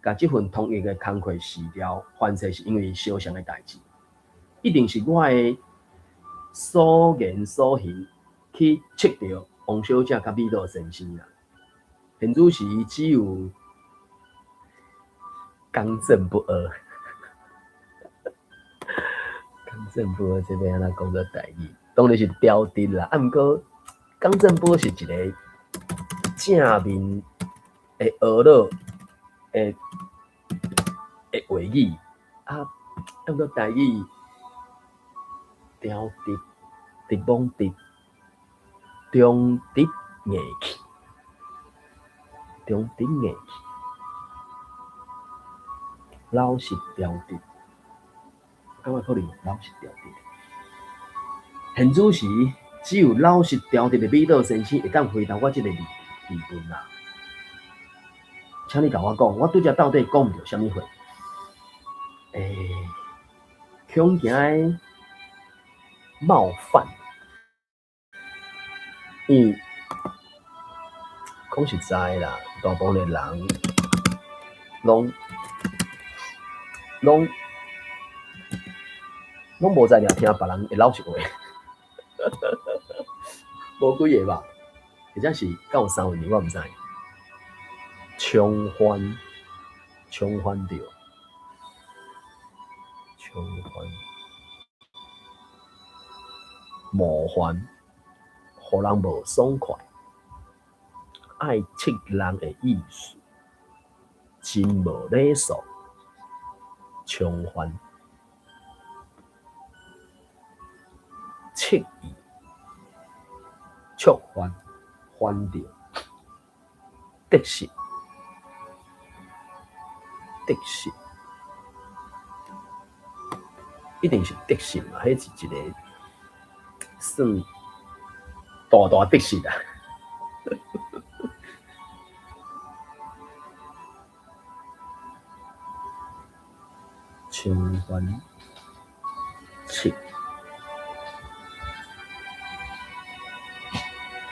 共這份統一的工課辭掉，凡勢是因為相像的代誌，一定是我的所言所行去刺著王小姐佮美島先生啦。現此時只有剛正不阿，剛正不阿這欲按怎講做台語？當然是刁直啦，啊，毋過剛正不阿是一个正面的婀娜的的話語，啊，啊，毋過台語刁直、直摸直、中直硬氣、中直硬氣、老實刁直，感覺可能老實刁直。現此時，只有老實刁直的美島先生會當回答我這个疑問啦。請你共我講，我拄才到底講毋著啥物話？欸，恐驚冒犯，因為講實在啦，大部分的人攏攏攏無才調聽別人的老實話，無幾个吧？或者是敢有三分二，我毋知。衝翻，衝翻著，衝翻，冒犯，予人無爽快，愛刺人的意思，真無禮數，衝翻，刺意，觸犯，翻著，得失。得失，一定是得失嘛？彼是一個算大大得失啊！衝犯斥。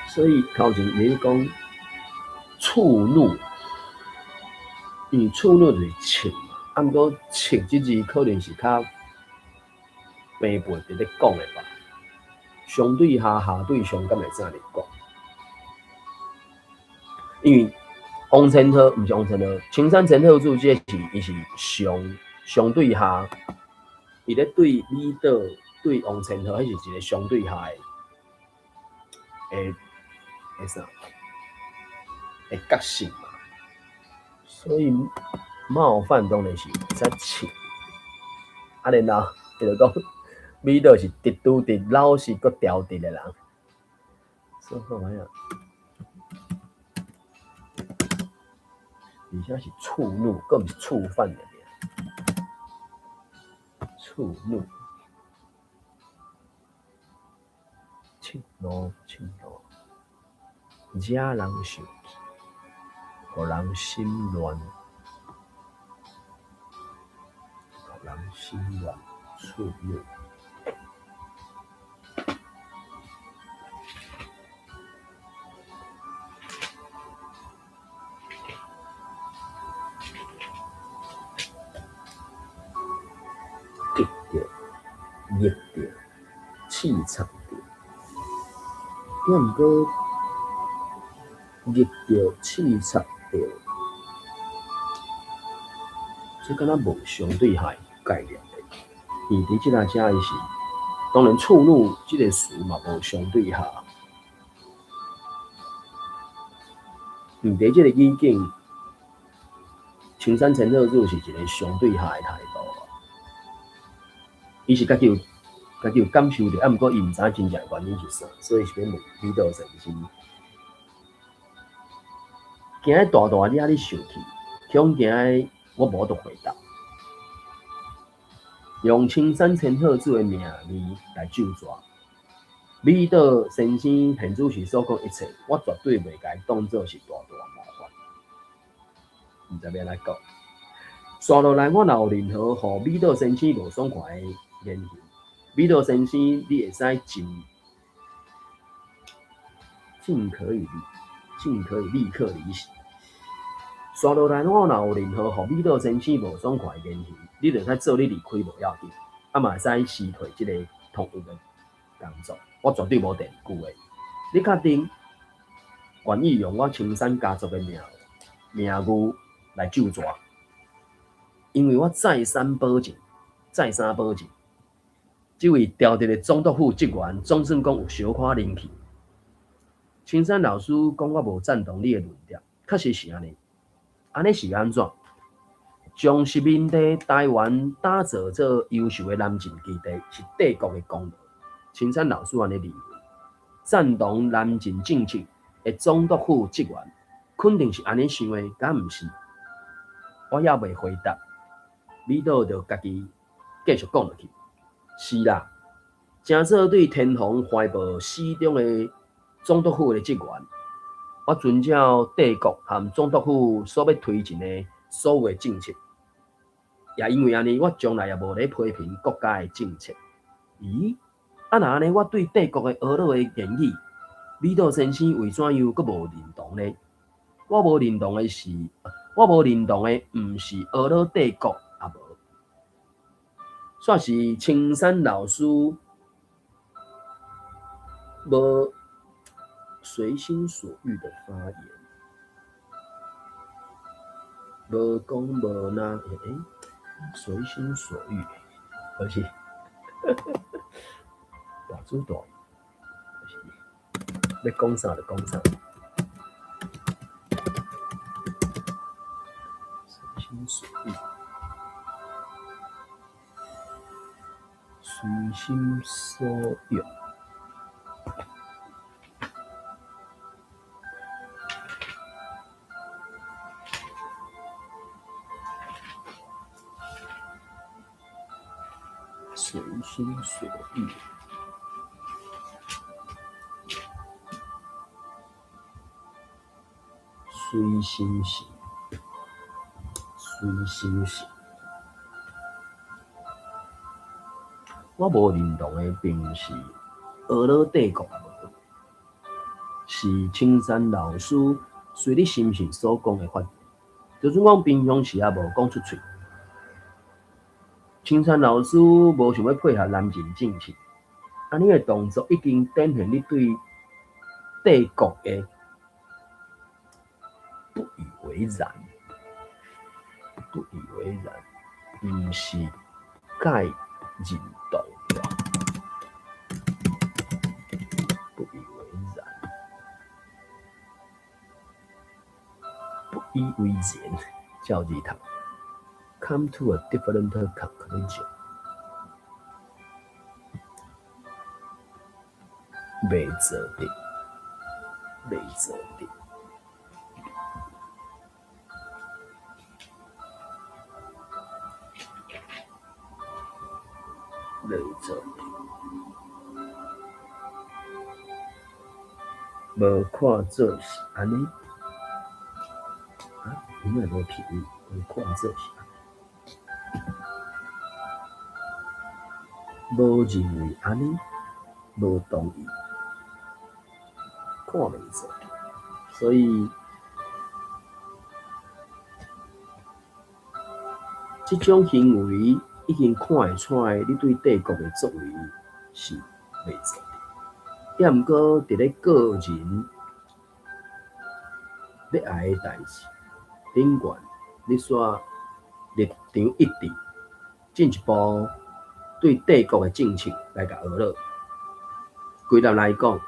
所以頭前你講觸怒，因為觸怒就是斥嘛，啊，毋過斥這字可能是較平輩佇咧講的吧。相對下，下對上，敢會使按呢講？因為王千鶴毋是王千鶴，青山千鶴子這個是伊是上相對下，伊咧對米島對王千鶴，彼是一個相對下的啥的角色嘛。所以冒犯當然是會使斥。啊，然後伊就講米島是直拄直、老實閣調直的人。說看覓啊？而且是觸怒，閣毋是觸犯的爾。觸怒，斥怒，斥怒，惹人生氣，予人心亂，予人心亂，觸怒。激著、逆著、刺插著，抑毋過逆著、刺插著，這敢若無相對下的概念咧。伊佇這个遮伊是，當然觸怒這個詞嘛無相對下。佇這個語境，青山千鶴子是一個相對下的態度。伊是家己有感受著，啊，毋過伊毋知影真正原因是啥，所以是欲問米島先生。驚大大惹你生氣，恐驚我無法度回答。用青山千鶴子的名義來咒詛。米島先生現此時所講一切，我絕對袂共伊當做是大大冒犯。毋知欲按怎講。紲落來，我若有任何予米島先生無爽快的言行，米島先生，你會使盡可以立刻離席。紲落來，我若有任何予米島先生無爽快的言行，你就會使做你離開無要緊，啊嘛會使辭退這个通譯的工作，我絕對無第二句話。你確定願意用我青山家族的名譽來咒詛？因為我再三保證，再三保證，這位調職的總督府職員總算講有小可靈氣。青山老師講我無贊同你的論調，確實是按呢。按呢是按怎？將殖民地台灣打造做優秀的南進基地，是帝國的功勞。青山老師按呢認為，贊同南進政策的總督府職員，肯定是按呢想的，敢毋是？我猶未回答，米島就家己繼續講落去。是啦，誠做對天皇懷抱死忠的總督府的職員，我遵照帝國和總督府所欲推進的所有的政策，也因為按呢，我從來也無咧批評國家的政策。咦？啊若按呢，我對帝國的呵咾的言語，米島先生為怎樣閣無認同呢？我無認同的是，我無認同的毋是呵咾帝國，也無。煞是青山老師無隨心所欲的發言，無講無那，隨心所欲，而是大主大，就是欲講啥就講啥，隨心所欲，隨心所欲。隨心所欲，隨心性，隨心性，我無認同的，並毋是呵咾帝國無，是青山老師隨你心性所講的發言。就算講平常時也無講出喙，青山老師無想欲配合南進政策，按呢的動作已經展現你對帝國的不以為然，不以為然，毋是蓋認同，不以為然，不以為然，照字讀，come to a different conclusion，袂做得，袂做得。袂做得，無看做是按呢，啊，伊哪會無評語？無看做是按呢，無認為按呢，無同意，看袂做得，所以這種行為已經看會出來，你對帝國的作為是袂做得。抑毋過佇咧個人欲愛的代誌頂懸，你煞立場一致，進一步對帝國的政策來共呵咾。歸納來講，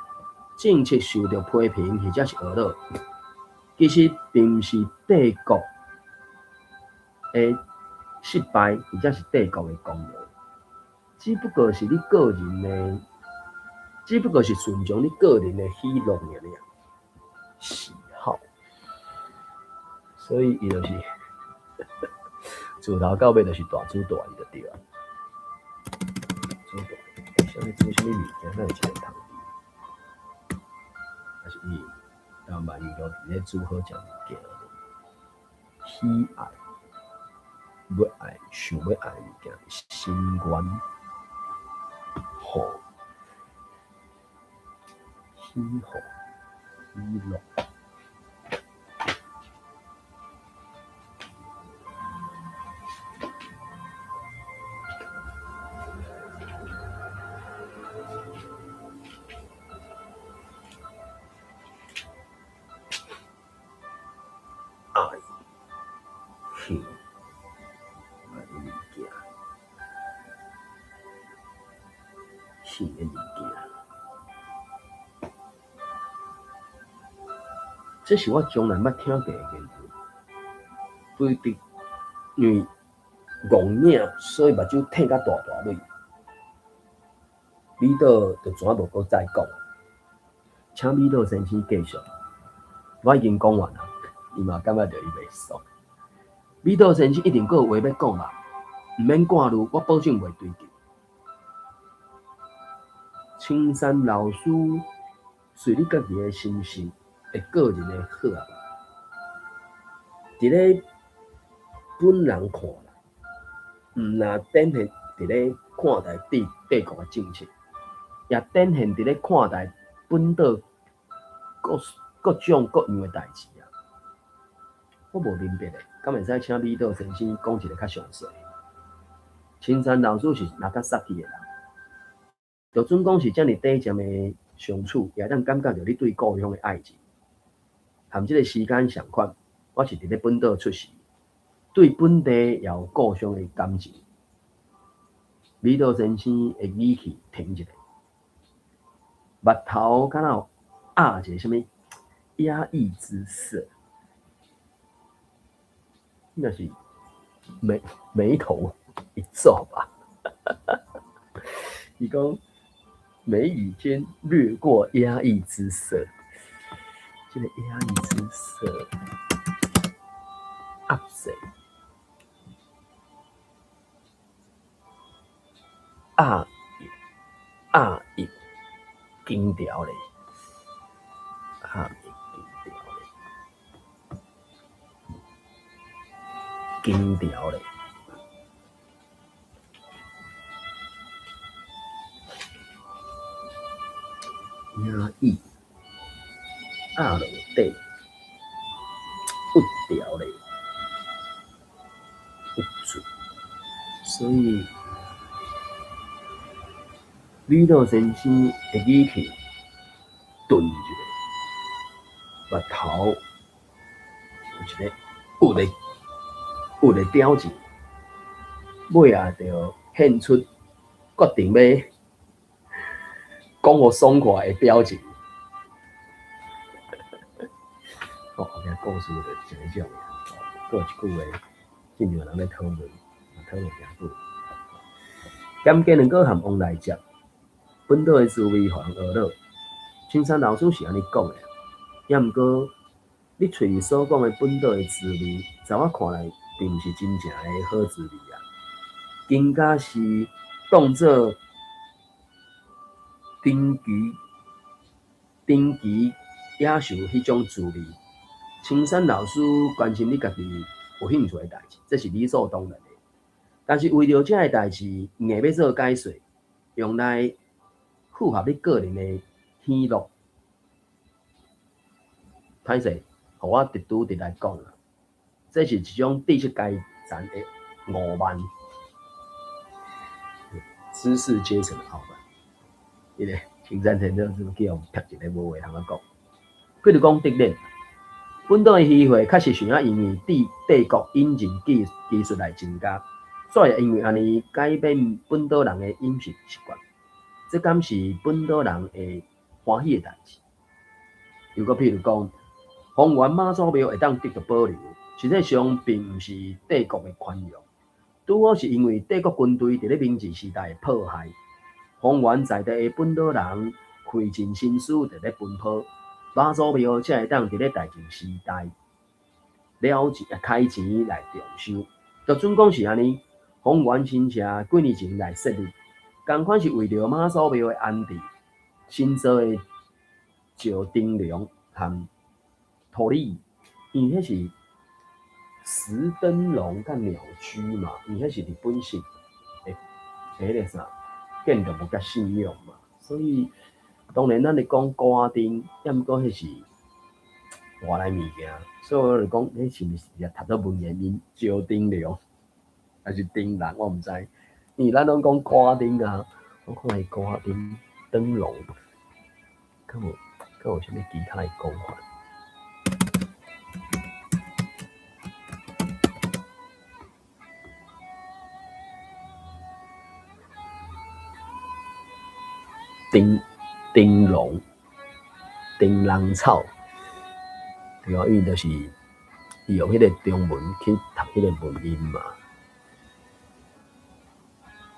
政策受著批評或者是呵咾，其實並毋是帝國的失敗，或者是帝國的功勞，只不過是你個人的，只不過是順從你個人的喜樂爾爾，喜好。所以伊就是自頭到尾就是大主大意就對啊。主大意，啥物煮啥物物件，哪會一个通治？還是伊當萬有都佇咧煮好食物件，喜愛。欲愛，想欲愛的物件，心願，好，喜好，喜樂。愛，恨。愛的物件，恨的物件，這是我從來捌聽過的言論。對佇因為戇領，所以目睭褪甲大大蕊。米島就全無閣再講。請米島先生繼續。我已經講完啦，伊嘛感覺著伊袂爽。米島先生一定閣有話欲講吧？毋免掛慮，我保證袂追究。青山老師隨你家己的心性，會個人的好啊。佇咧本人看來，毋若展現佇咧看待帝帝國的政策，也展現佇咧看待本島各各種各樣的代誌啊。我無明白咧，敢會使請米島先生講一个較詳細？青山老師是若較殺氣的人，就準講是遮爾短暫的相處，也會當感覺著你對故鄉的愛情。含這个時間相款，我是佇咧本島出世，對本地也有故鄉的感情。米島先生的語氣停一下，目頭敢若有壓一个啥物壓抑之色，應該是眉頭一皺吧。伊講眉宇間掠過壓抑之色，這個壓抑之色，壓制，壓抑，壓抑，緊條咧，壓抑緊條咧，緊條咧。壓抑壓落底，鬱掉咧，鬱住，所以李老先生的語氣頓一下，目頭有一個鬱的鬱的表情，尾仔就現出決定欲講予爽快的表情。哦，後壁故事就是這種，閣有一句話，真濟人咧討論，討論誠久。兼加兩個和王來接，本島的滋味予人呵咾。青山老師是按呢講的，抑毋過你喙裡所講的本島的滋味，在我看來，並毋是真正的好滋味啊，更加是當做珍奇珍奇野獸彼種滋味。青山老師關心你家己有興趣的代誌，這是理所當然的。但是為著這个代誌，硬欲做解說，用來符合你個人的喜樂。歹勢，予我直拄直來講啦，這是一種知識階層的傲慢，知識階層的傲慢。彼个青山先生是叫予撇一个無話通仔講。比如講，德鏈本島的漁獲確實想要因為帝國引進技術來增加，煞會因為按呢改變本島人的飲食習慣，這敢是本島人會歡喜的代誌？又閣譬如講，豐原媽祖廟會當得到保留，實際上並毋是帝國的寬容，拄好是因為帝國軍隊佇咧明治時代的迫害，豐原在地的本島人費盡心思佇咧奔波，媽祖廟才會當佇咧大正時代了錢開錢來重修。就準講是按呢，豐原神社幾年前來設立，仝款是為著媽祖廟的安置，新造的石燈籠和塗椅，因為彼是石燈籠佮鳥居嘛，因為彼是日本式的彼个啥建築物佮信仰嘛，所以當然咱咧講鼓仔燈，抑毋過彼是外來物件，所以我就講，彼是毋是直接讀做文言文石燈籠，還是燈籠，我毋知。因為咱攏講鼓仔燈啊，我看伊鼓仔燈燈籠，敢有啥物其他的講法？燈燈籠、燈籠草，對啊，因為就是伊用彼個中文去讀彼個文音嘛。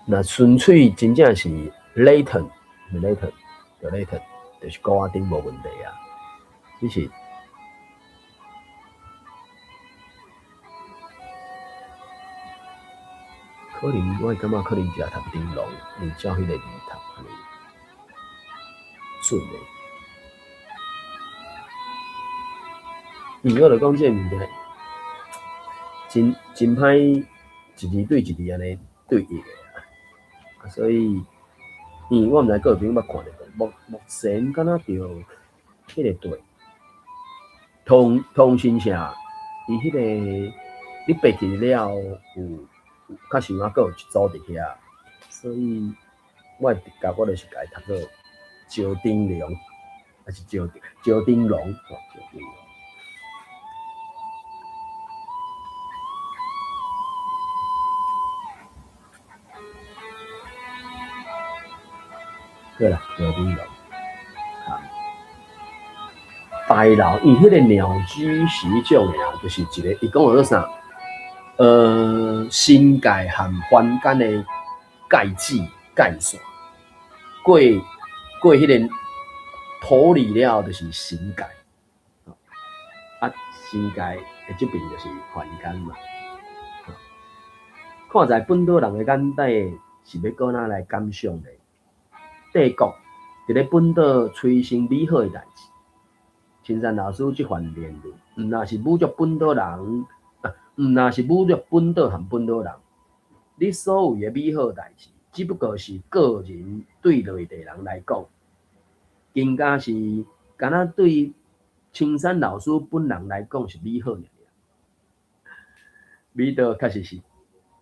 若純粹真正是 lantern，lantern，就 lantern，就是鼓仔燈無問題啊。只是可能我會感覺可能只讀燈籠，因為照彼個字讀按呢準的。因為我就講這个物件，真真歹一字對一字按呢對譯的啊，所以，因為我毋知各位朋友捌看著無？目前敢若著彼个對通訊社，伊彼個你爬去了後有較實猶閣有一組佇遐，所以我的直覺我就是共伊讀做石燈籠，還是石燈籠？吼，石燈籠。對啦，石燈籠。大樓，因為彼個鳥居是彼種的啊，就是一個，伊講叫做啥？神界和凡間的界址界線，過彼个土裡了，就是神界。啊，神界的這邊就是凡間嘛。看在本島人的眼底，是欲閣哪來感想呢？帝國佇咧本島催生美好的代誌。青山老師這番言論，毋若是侮辱本島人，啊，毋若是侮辱本島和本島人。你所謂的美好代誌，只不過是個人對內地人來講，更加是敢若對青山老師本人來講是美好爾爾。美島確實是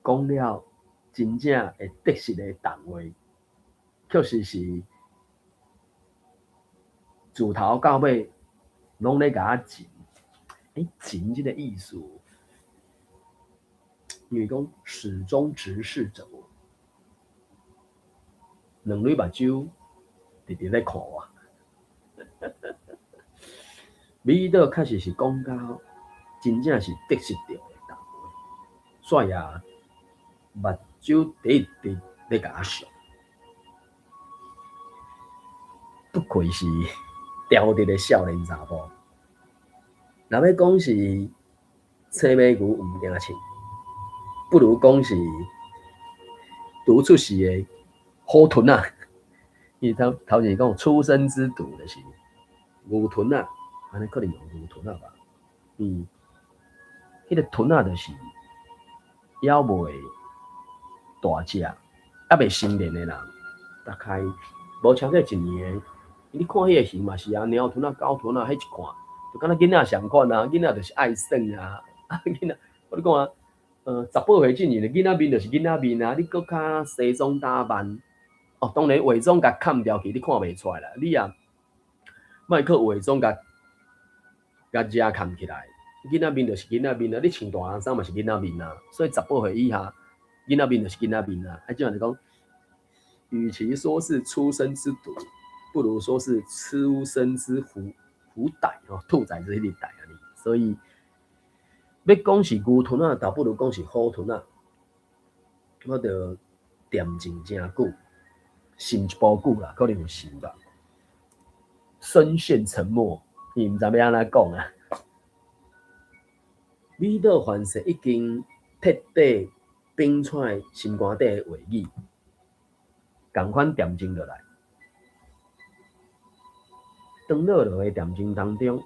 講了真正會得失的重話，確實是自頭到尾攏咧共我刣。欸，刣這个意思，因為講始終直視著我，兩蕊目睭直直咧看我。美島確實是講到真正是得失著的重話，煞也目睭直直咧共我相，不愧是調直的少年查埔。若欲講是青牯牛毋驚銃，不如講是犢出世的虎豚仔。伊頭頭前講初生之犢就是牛豚仔，按呢可能用牛豚仔吧。彼个豚仔就是猶未大隻，猶未成年的人，大概無超過一年的。你看彼个形嘛是啊，貓豚仔、狗豚仔，彼一看就敢若囡仔相款啊，囡仔就是愛耍啊，啊囡仔，我咧講啊，18歲進前的囡仔面就是囡仔面啊，你閣較西裝打扮，哦，當然化妝共崁掉去，你看袂出來啦。你也莫閣化妝共共遮崁起來，囡仔面就是囡仔面啊，你穿大人衫嘛是囡仔面啊，所以18歲以下，囡仔面就是囡仔面啊。啊，這樣就講，與其說是初生之犢，不如說是初生之虎虎仔吼，兔崽子彼个代按呢，所以欲講是牛豚仔，倒不如講是虎豚仔。我著恬靜誠久，想一晡久啦，可能有想吧。深陷沉默，伊毋知欲按怎講啊。美島凡世已經徹底摒出心肝底的話語，仝款恬靜落來。當落落的恬靜當中，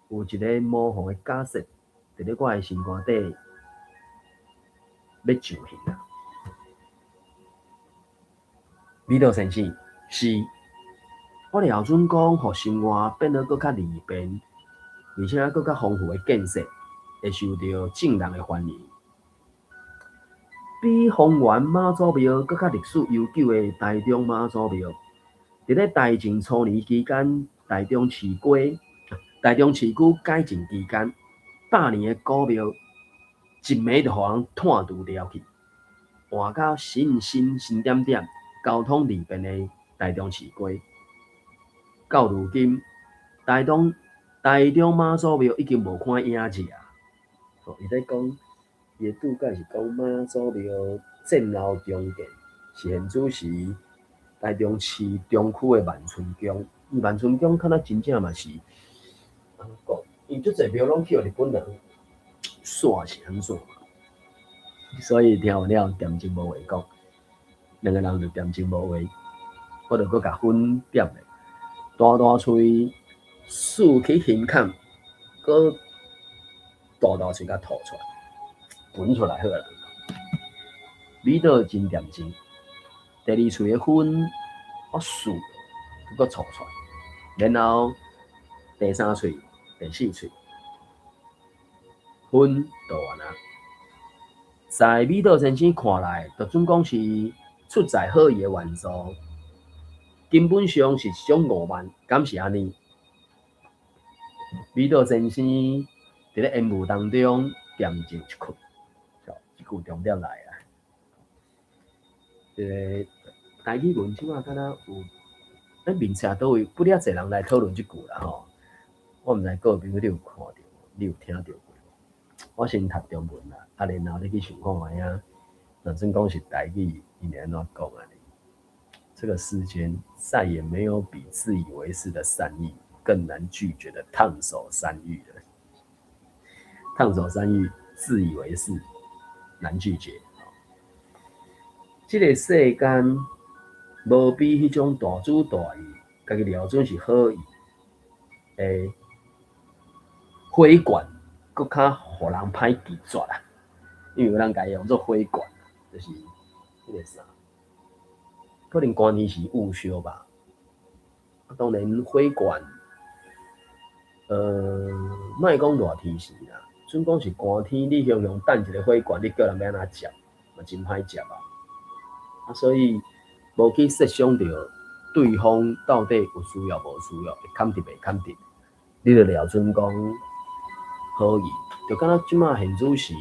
有一个模糊的假設，佇咧我的心肝底欲上形啊。美島先生，是，我料準講，予生活變得閣較利便，而且閣較豐富的建設，會受著眾人的歡迎。比豐原媽祖廟閣較歷史悠久的台中媽祖廟，佇咧大正初年期間，台中市街、台中市區改建期間，百年的古廟一暝就予人湠除掉去，換到新新新點點、交通利便的台中市街。到如今，台中台中媽祖廟已經無看影子啊！伊咧講，伊的注解是講媽祖廟戰後重建，是現主時台中市中區的萬春宮。萬春宮敢若真正嘛是，按怎講？伊足濟廟攏去予日本人煞是按怎？所以聽完了，恬靜無話講，兩个人就恬靜無話，我就閣共粉點咧，大大喙豎起胸坎，閣大大喙共吐出來，噴出來好啦。美島真恬靜，第二喙的粉我豎，閣吐出來，然後第三喙、第四喙，粉倒完啊。在美島先生看來，就準講是出在好意的援助，根本上是一種傲慢，敢是按呢？美島先生佇咧煙霧當中恬靜一困，這句重點來啊！這个台語文這擺敢若有，咧面冊佗位不了濟人來討論這句啦吼。我毋知各位朋友你有看著無？你有聽著過無？我先讀中文啦，啊，然後你去想看覓啊。若準講是台語，伊會按怎講按呢？這個世間再也沒有比自以為是的善意更難拒絕的燙手山芋了。燙手山芋，自以為是，難拒絕。這个世間無比彼種大主大意，家己料準是好意的回管，閣較予人歹拒絕啦。因為有人共伊用做火罐，就是彼个啥，可能關係是誤修吧。當然火罐，莫講熱天時啦，準講是寒天，你雄雄等一个火罐，你叫人欲按怎接，嘛真歹接啊。啊，所以無去設想著對方到底有需要無需要，會崁佇袂崁佇，你著掠準講好意，就敢若這馬現主時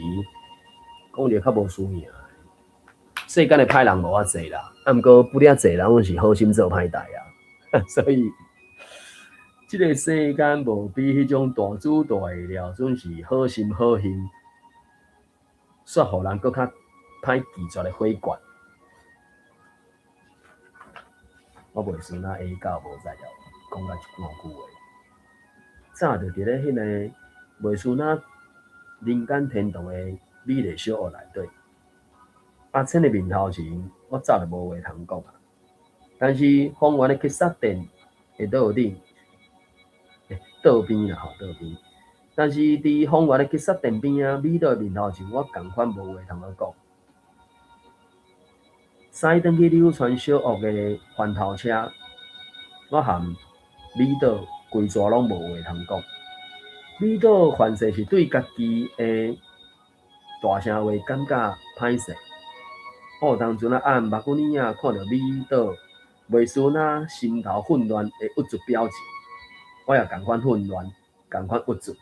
講一个較無輸贏的，世間的歹人無偌濟啦，啊，毋過不了濟人攏是好心做歹代啊，所以這个世間無比彼種大主大的了，準是好心好行，煞予人閣較歹拒絕的火罐。我袂輸那下教無在了，講甲一半句話。早就佇咧彼个袂輸那人間天堂的美麗小屋內底，阿千的面頭前，我早就無話通講啊。但是方圓的喫茶店的桌頂，桌邊啦吼，桌邊。但是佇方圓的喫茶店邊仔，美島的面頭前，我仝款無話通好講。駛轉去柳川小屋的翻頭車，我含美島規逝攏無話通講。美島凡勢是對家己的大聲話感覺歹勢。我有當陣仔按目久耳仔看著美島袂輸那心頭混亂的鬱卒表情，我也仝款混亂，仝款鬱卒，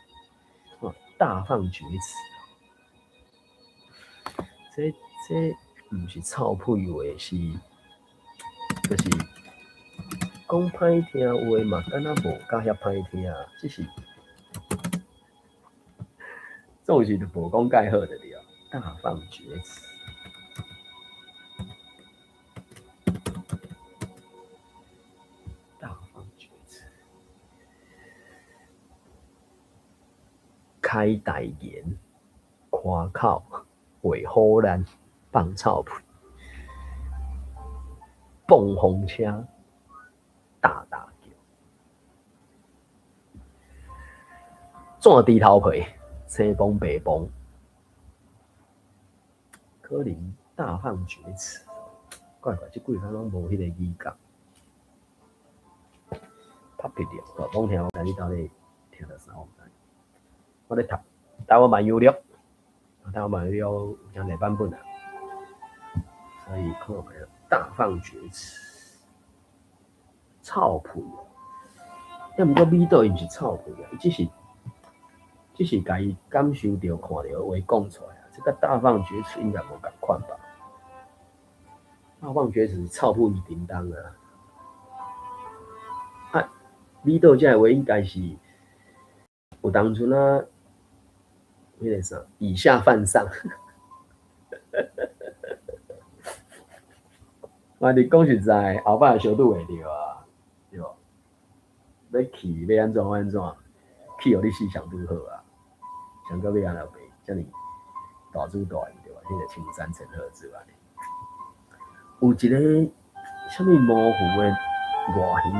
大放厥詞。這這毋是臭屁話，是就是講歹聽話嘛，敢若無甲遐歹聽，只是總是就無講蓋好就對。大放厥詞，大放厥詞，開大言，誇口，畫虎爛。放臭屁，放風車，大大叫，剪豬頭皮，青崩白崩，可能大放厥詞，怪怪，這幾工攏無彼个語感，拍別了，講聽我共你鬥咧聽著啥，我毋知。我咧讀台灣萬有錄，台灣萬有錄有誠濟版本啊。所以看覓大放厥詞，臭屁哦！抑毋過美島伊毋是臭屁啊，伊只是只是共伊感受著看著的話講出來啊。這佮大放厥詞應該無仝款吧？大放厥詞是臭屁伊叮當啊！啊，美島這个話應該是有當陣啊，彼个啥以下犯上。我你講實在，後擺相拄會著啊，對無？欲去欲按怎按怎，去予你死上拄好啊！上閣欲按怎白，遮爾大主大意對無？彼个青山陳赫之按呢。有一个啥物模糊的外形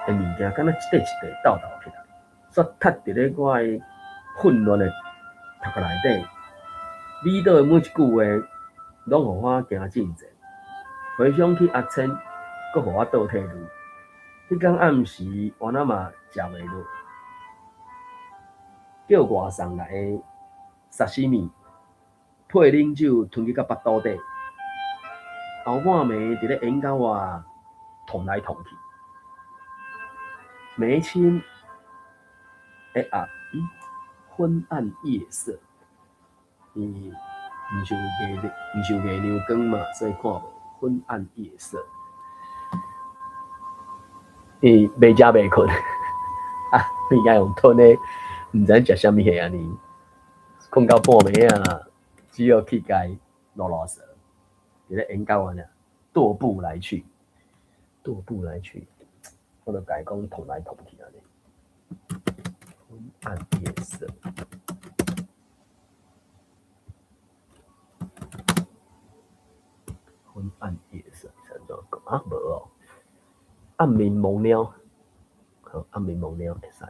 的物件，敢若一塊一塊鬥鬥起來，煞踢佇咧我的混亂的頭殼內底。美島的每一句話，攏予我行進前。回想起阿千，閣予我倒退嚕。彼工暗時，我哪嘛食袂落，叫外送來的沙西米，配冷酒吞去到腹肚底。後半暝佇咧演到我痛來痛去，眉清的啊，昏暗夜色，伊毋是有月，毋是有月亮光嘛，所以看無昏暗夜色。伊袂食袂睏，啊，物件用吞的，毋知影食啥物货按呢，睏到半暝仔，只好去共伊囉囉嗦，佇咧演講完啊，踱步來去，踱步來去，我就共伊講痛來痛去按呢，昏暗夜色，昏暗夜色是按怎講啊？無哦。暗暝蒙貓，好，暗暝蒙貓會使。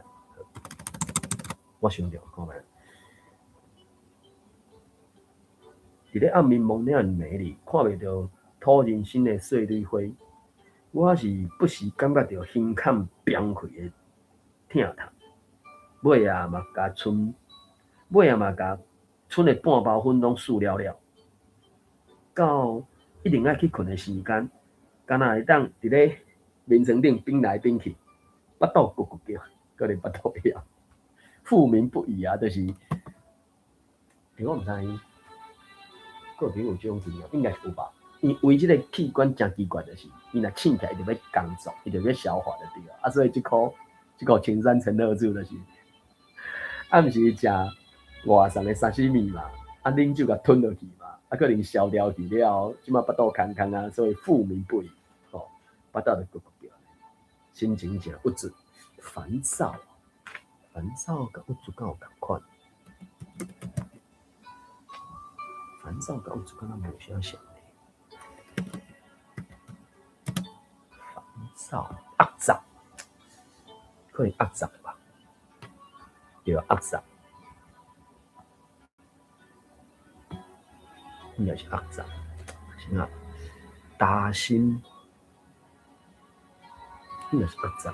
我想著看覓。佇咧暗暝蒙貓的暝裡，看袂著土人生的細蕊花，我是不時感覺著胸坎崩開的疼痛，尾仔嘛共賰，尾仔嘛共賰的半包粉攏挲了了，到一定愛去睏的時間，敢若會當佇咧眠床頂反來反去，腹肚咕咕叫，閣咧腹肚枵，腹鳴不已啊！就是，欸，我毋知各位朋友有這種經驗，應該是有吧？因為這个器官誠奇怪，就是伊若醒起來，伊就欲工作，伊就欲消化就對了。啊，所以這箍青山陳赫住就是，暗時食外送的沙西米嘛，啊，啉酒共吞落去嘛，啊，可能消掉去了後，這馬腹肚空空啊，所以腹鳴不已，吼，腹肚就咕咕叫，心情誠鬱卒、煩躁，煩躁佮鬱卒敢有仝款？煩躁佮鬱卒敢若無啥像咧。煩躁、壓榨，可能壓榨吧？對啊，壓榨，應該是壓榨。是啊，擔心，應該是壓榨。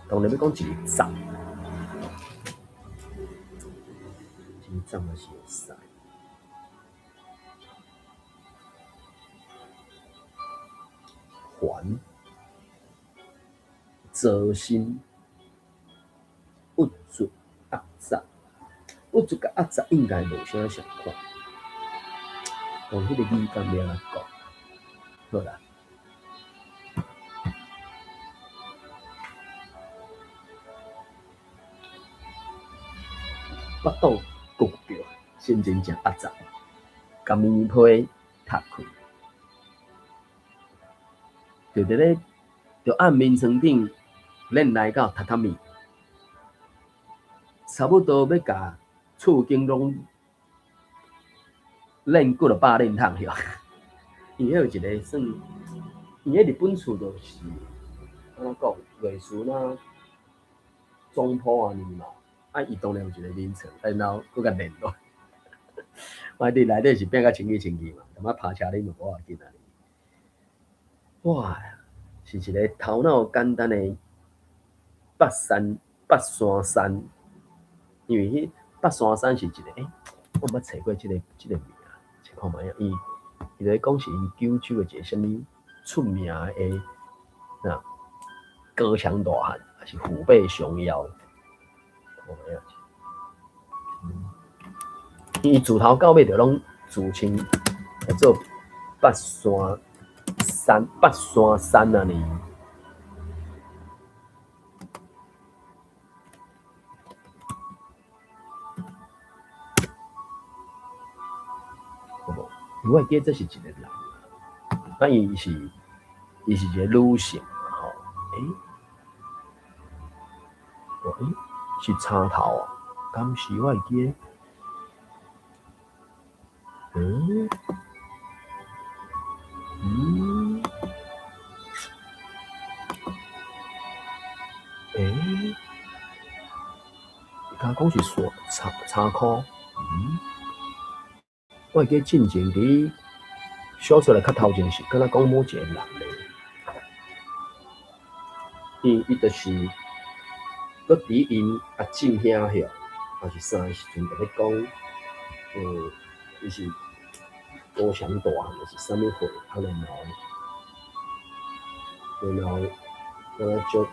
當然欲講一个雜，一個雜嘛是會使。煩、糟心、鬱卒、壓榨、鬱卒佮壓榨應該無啥相仝。講彼個語感欲按怎講？好啦，腹肚咕咕叫，心情誠壓榨，共棉被踢開。就佇咧，就按眠床頂，練來到榻榻米，差不多欲共厝間攏練幾落百練桶去。伊彼有一个算，伊彼日本厝就是按怎講，類似若總鋪按呢嘛。啊，伊當然有一个眠床，然後閣共練落。我佇內底是變甲清氣清氣嘛，淡仔拍車恁就無要緊啊。哇，是一个頭腦簡單的北山，因為彼北山山是一个，欸，我毋捌揣過這个名，揣看覓啊？伊咧講是𪜶九州的一个啥物出名的那高強大漢，抑是虎背熊腰？看覓啊？伊自頭到尾就攏自稱叫做北山山，北山山按呢。好無？我會記得這是一個人，啊，伊是一個女性吼，欸，欸，是插頭哦，敢是我會記得？嗯？嗯？欸？伊敢講是山插插箍？嗯？我會記進前佇小說內較頭前是敢若講某一個人咧，伊就是閣佇𪜶阿進兄遐，抑是啥的時陣，就咧講，伊是高強大漢，抑是啥物貨，啊，然後，敢若足，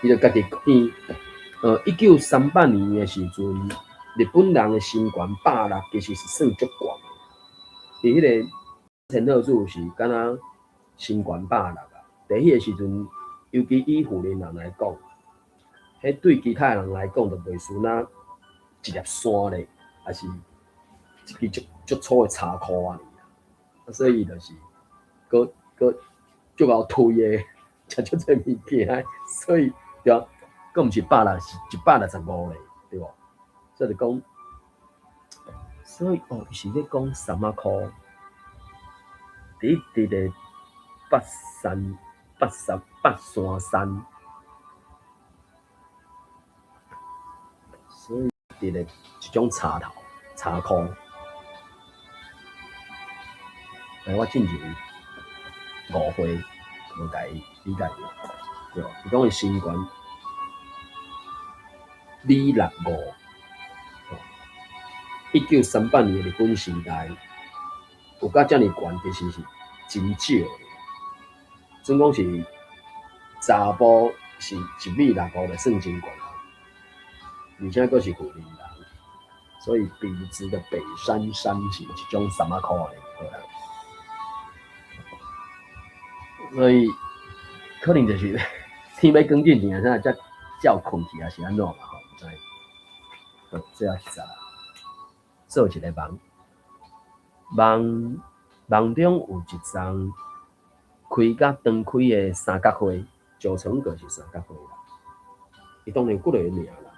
伊就家己伊，1938年的時陣，日本人的身懸百六，其實是算足懸的。佇彼个千鶴子是敢若身懸百六啊。佇彼个時陣，尤其以婦人人來講，彼對其他人來講，就袂輸若一粒山咧，抑是一支足足粗的柴箍按呢啊。所以就是，閣閣足𠢕推的，食足濟物件，所以對啊，閣毋是百六，是165咧，對無？所以就講，所以哦，伊是咧講三仔箍，佇個北山北山北山山，所以佇咧一種柴頭柴箍，但我進前誤會無共伊理解著，對無？伊講伊身懸米6.5，1938年的日本時代，有甲遮爾懸，其實是真少的。準講是查埔是1米65就算真懸啊，而且閣是婦人人，所以筆直的北山山是一種三仔箍的，好啦。所以可能就是天欲光進前啊，才才困去，抑是按怎嘛吼，毋知。好，最後一節，做一个夢，夢夢中有一叢開甲斷開的三角花，九層閣是三角花啦。伊當然有幾个名啦，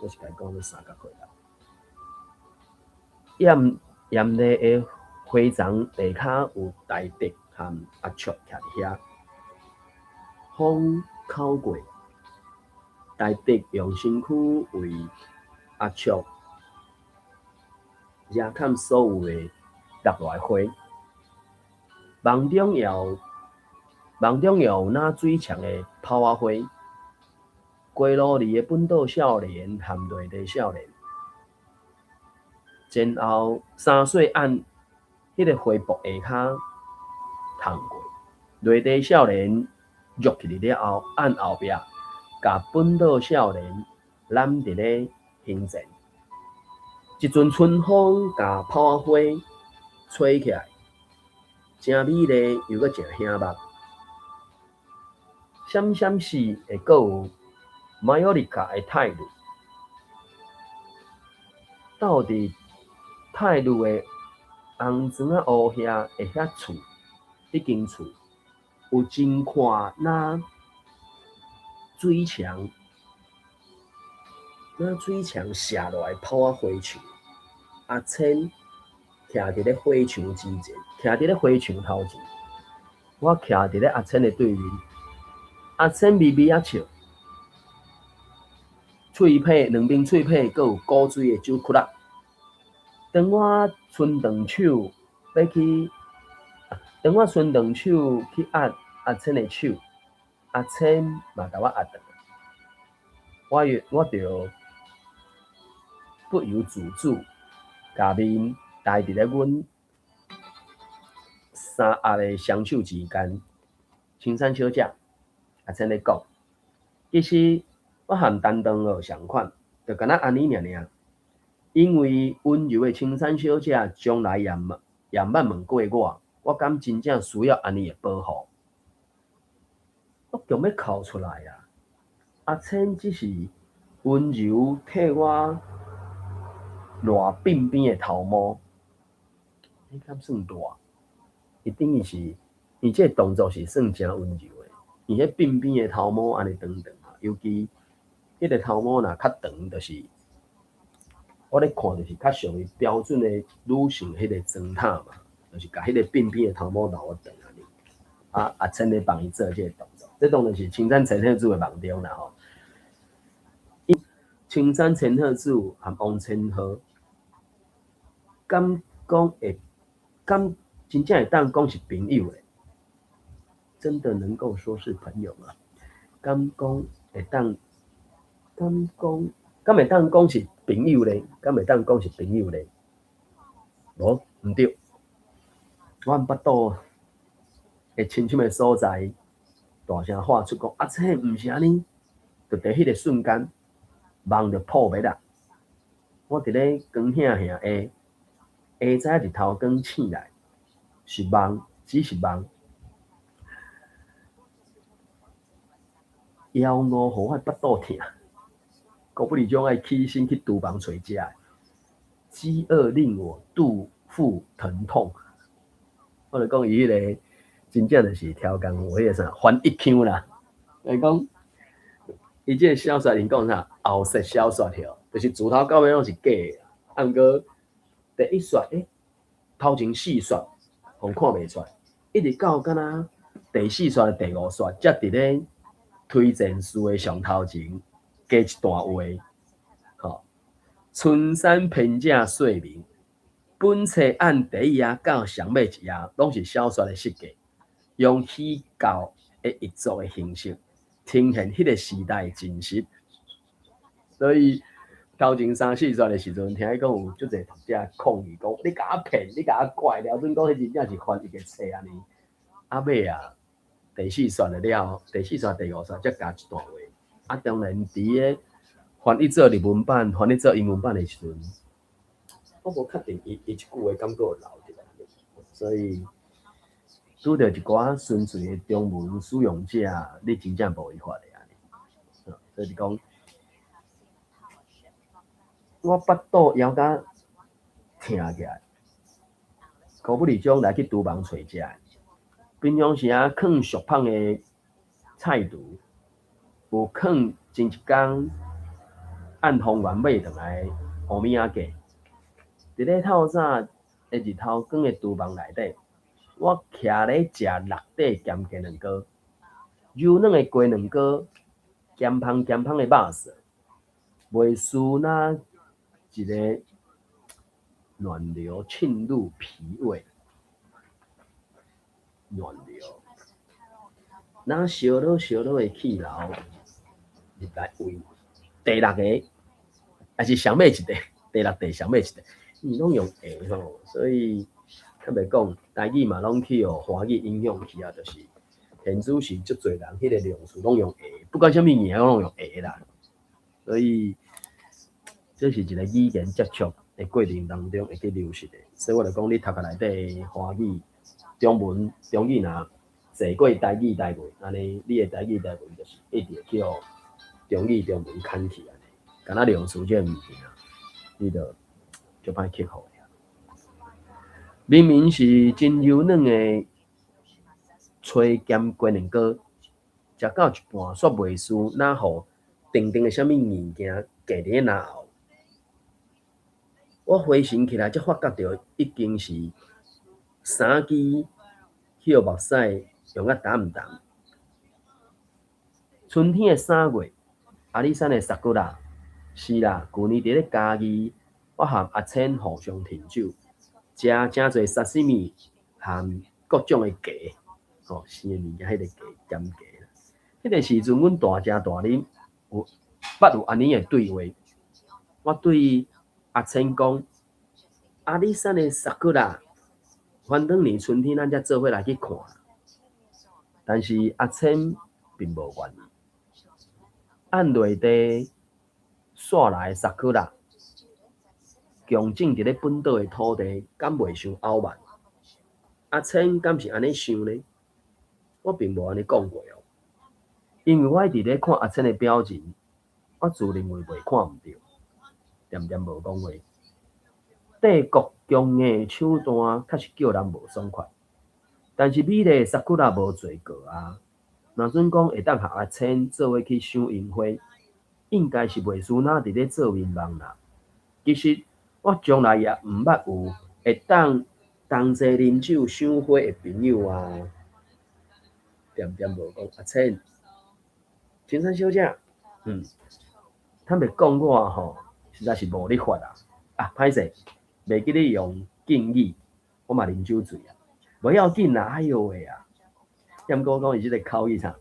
我是共伊講做三角花啦。艷艷麗的花叢下跤有大竹和阿叔徛佇遐，風口過，大竹用身軀為阿叔遮蓋所有的落落來花。夢中也有夢中也有若水牆的炮仔花，街路裡的本島少年和內地少年，前後三歲按彼个花圃下跤迵過，內地少年弱去了後，按後壁共本島少年攬佇咧胸前，一陣春風共炮仔花吹起來，誠美麗又閣誠醒目。閃閃死的閣有馬約利卡的泰魯，鬥佇泰魯的紅磚仔屋遐的遐厝，彼間厝有真看若水牆，若水牆射落來炮仔花樹，阿千徛佇咧花牆之前，徛佇咧花牆頭前，我徛佇咧阿千的對面。阿千微微仔笑，喙伻兩邊喙伻閣有古錐的酒窟仔。當我伸長手欲去，當我伸長手去壓阿千的手，阿千嘛共我壓轉來。我我著不由自主，共面埋佇咧阮三壓的雙手之間。青山小姐，阿千咧講，其實我和陳同學仝款，就敢若按呢爾爾。因為溫柔的青山小姐從來也毋也毋捌問過我，我敢真正需要按呢的保護？我強欲哭出來啊！阿千只是溫柔替我捋鬢邊的頭毛，彼敢算捋？伊等於是，伊這个動作是算誠溫柔的。伊彼鬢邊的頭毛按呢長長啊，尤其彼个頭毛若較長，就是我咧看，就是較屬於標準的女性彼个妝頭嘛，就是共彼个鬢邊的頭毛留長按呢。啊，阿千咧幫伊做這个動作，這當然是青山千鶴子的夢中啦吼。青山千鶴子和王千鶴，敢講會，敢真正會當講是朋友咧？真的能夠說是朋友嗎？敢講會當，敢講，敢會當講是朋友咧？敢會當講是朋友咧？無，毋對。我腹肚會深深的所在，大聲喊出講：阿千，毋是按呢！就佇彼个瞬間，夢就破滅啦。我佇咧光顯顯下，下早日頭光醒來，是夢，只是夢。枵餓予我腹肚疼，高不離種愛起身去廚房揣食的。飢餓令我肚腹疼痛。我就講伊彼个真正就是超工有彼个啥翻譯腔啦。伊講，伊這个小說𪜶講啥後設小說吼，就是自頭到尾攏是假的。啊，毋過第一刷，頭前四刷，予看袂出來，一直到敢若第四刷、第五刷，才佇咧推薦書的上頭前加一段話，吼，春山偏正說明，本冊按第一頁到上尾一頁，攏是小說的設計，用虛構的譯作的形式，呈現彼個時代的真實。所以頭前三四煞的時陣，聽講有足濟讀者抗議講：你共我騙，你共我拐，了準講彼真正是翻譯的冊按呢。啊尾啊，第四煞了了，第四煞、第五煞才加一段話。啊，當然佇個翻譯做日文版、翻譯做英文版的時陣，我無確定伊伊這句話敢閣有留佇內。所以拄著一寡純粹的中文使用者，你真正無辦法的按呢。所以就講，我腹肚枵甲疼起來，高不里將來去廚房揣食的。平常時啊，囥俗麭的菜櫥，有囥前一工按豐原買轉來的烏米仔粿。佇咧透早的日頭光的廚房內底，我徛咧食搦底鹹雞卵糕，柔軟的雞卵糕，鹹芳鹹芳的肉臊，袂輸若一个暖流沁入脾胃，暖流，若燒熱燒熱的氣流入來胃，第六个，抑是上尾一個，第六塊上尾一個，伊攏用下吼，所以較袂講，台語嘛攏去予華語影響去啊，就是現主時足濟人彼个量詞攏用下，不管啥物名攏用下啦，所以這是一個語言接觸的過程當中會去流失的，所以我就講，你讀冊內底華語、中文、中語若濟過台語、台文，按呢你的台語、台文就是一直會去予中語、中文牽去按呢，敢若量詞這个物件，你就足歹克服的。明明是真柔軟的炊鹹雞卵糕，食到一半煞袂輸，若予長長的啥物物件夾佇咧嚨喉。我回神起來，才發覺著已經是三支去予目屎用甲澹澹。春天的3月，阿里山的桜啦，是啦，舊年佇咧嘉義，我和阿千互相品酒，食誠濟沙西米含各種的雞，吼，生的物件，彼个雞鹹雞。彼个時陣，阮大食大啉，有捌有按呢的對話。我對阿千講：阿里山的桜啦，反轉年春天，咱才做伙來去看。但是阿千並無願意。按內地煞來的桜啦，強種佇咧本島的土地，敢袂傷傲慢？阿千敢是按呢想呢？我並無按呢講過哦，因為我一直咧看阿千的表情，我自認為袂看毋著，恬恬無講話。帝國強硬手段確實叫人無爽快，但是美麗的桜無罪過啊。若準講會當和阿千做伙去賞櫻花，應該是袂輸若佇咧做眠夢啦。其實我從來也毋捌有會當同齊啉酒賞花的朋友啊。恬恬無講，阿千，青山小姐，坦白講我吼，實在是無禮法啊。啊，歹勢，袂記得用敬語，我嘛啉酒醉啊，無要緊啦，哎喲喂啊！毋過講伊這个口語啥？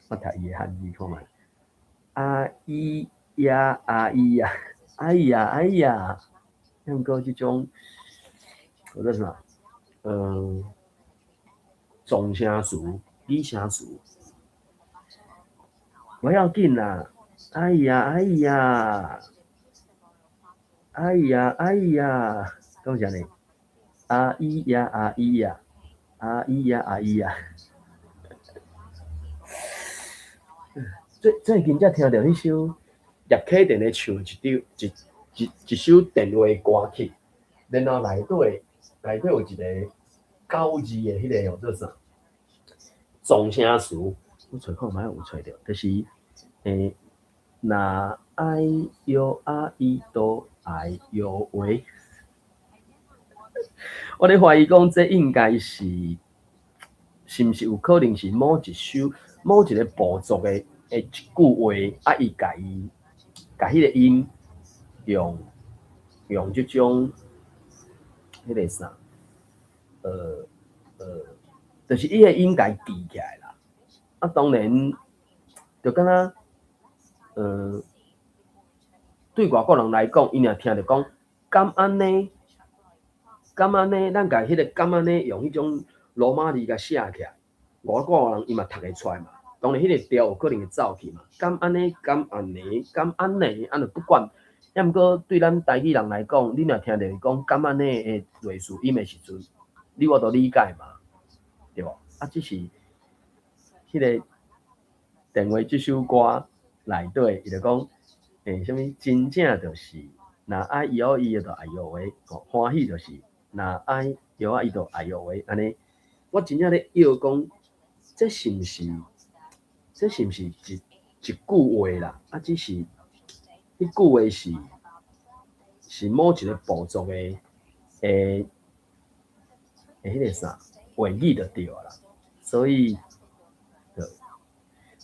我讀伊的漢語看覓。啊咿呀啊咿呀，哎呀哎呀，毋過這種，我說啥？狀聲詞、擬聲詞，無要緊啦。哎呀哎呀，哎呀哎呀，講啥呢？啊咿呀啊咿呀。啊咿呀啊咿呀！最近才聽著彼首葉啟田咧唱一張一一一首電話歌曲，然後內底有一個九字的彼個叫做啥？狀聲詞，我揣看覓有揣著，就是若愛吆啊伊都愛吆話。我咧懷疑講，這應該是，是毋是有可能是某一首、某一个部族的一句話，啊，伊共伊共彼个音用用這種彼个啥，就是伊个音共記起來啦。啊，當然，就敢若，對外國人來講，𪜶若聽著講，敢按呢？敢按呢？咱共彼个敢按呢用彼種羅馬字共寫起來，外國人伊嘛讀會出來嘛。當然，彼個調有可能會走去嘛。敢按呢？敢按呢？敢按呢？按就不管。抑毋過對咱台語人來講，你若聽著伊講敢按呢的類似音的時陣，你有法度理解嘛？對無？啊，只是彼个電話這首歌內底，伊就講，啥物真正就是，若愛搖伊就愛搖話，吼，歡喜就是，若愛搖啊伊就愛搖話，按呢，我真正咧臆講，這是毋是一一句話啦？啊，只是彼句話是某一個部族的彼個啥話語就對啦。所以，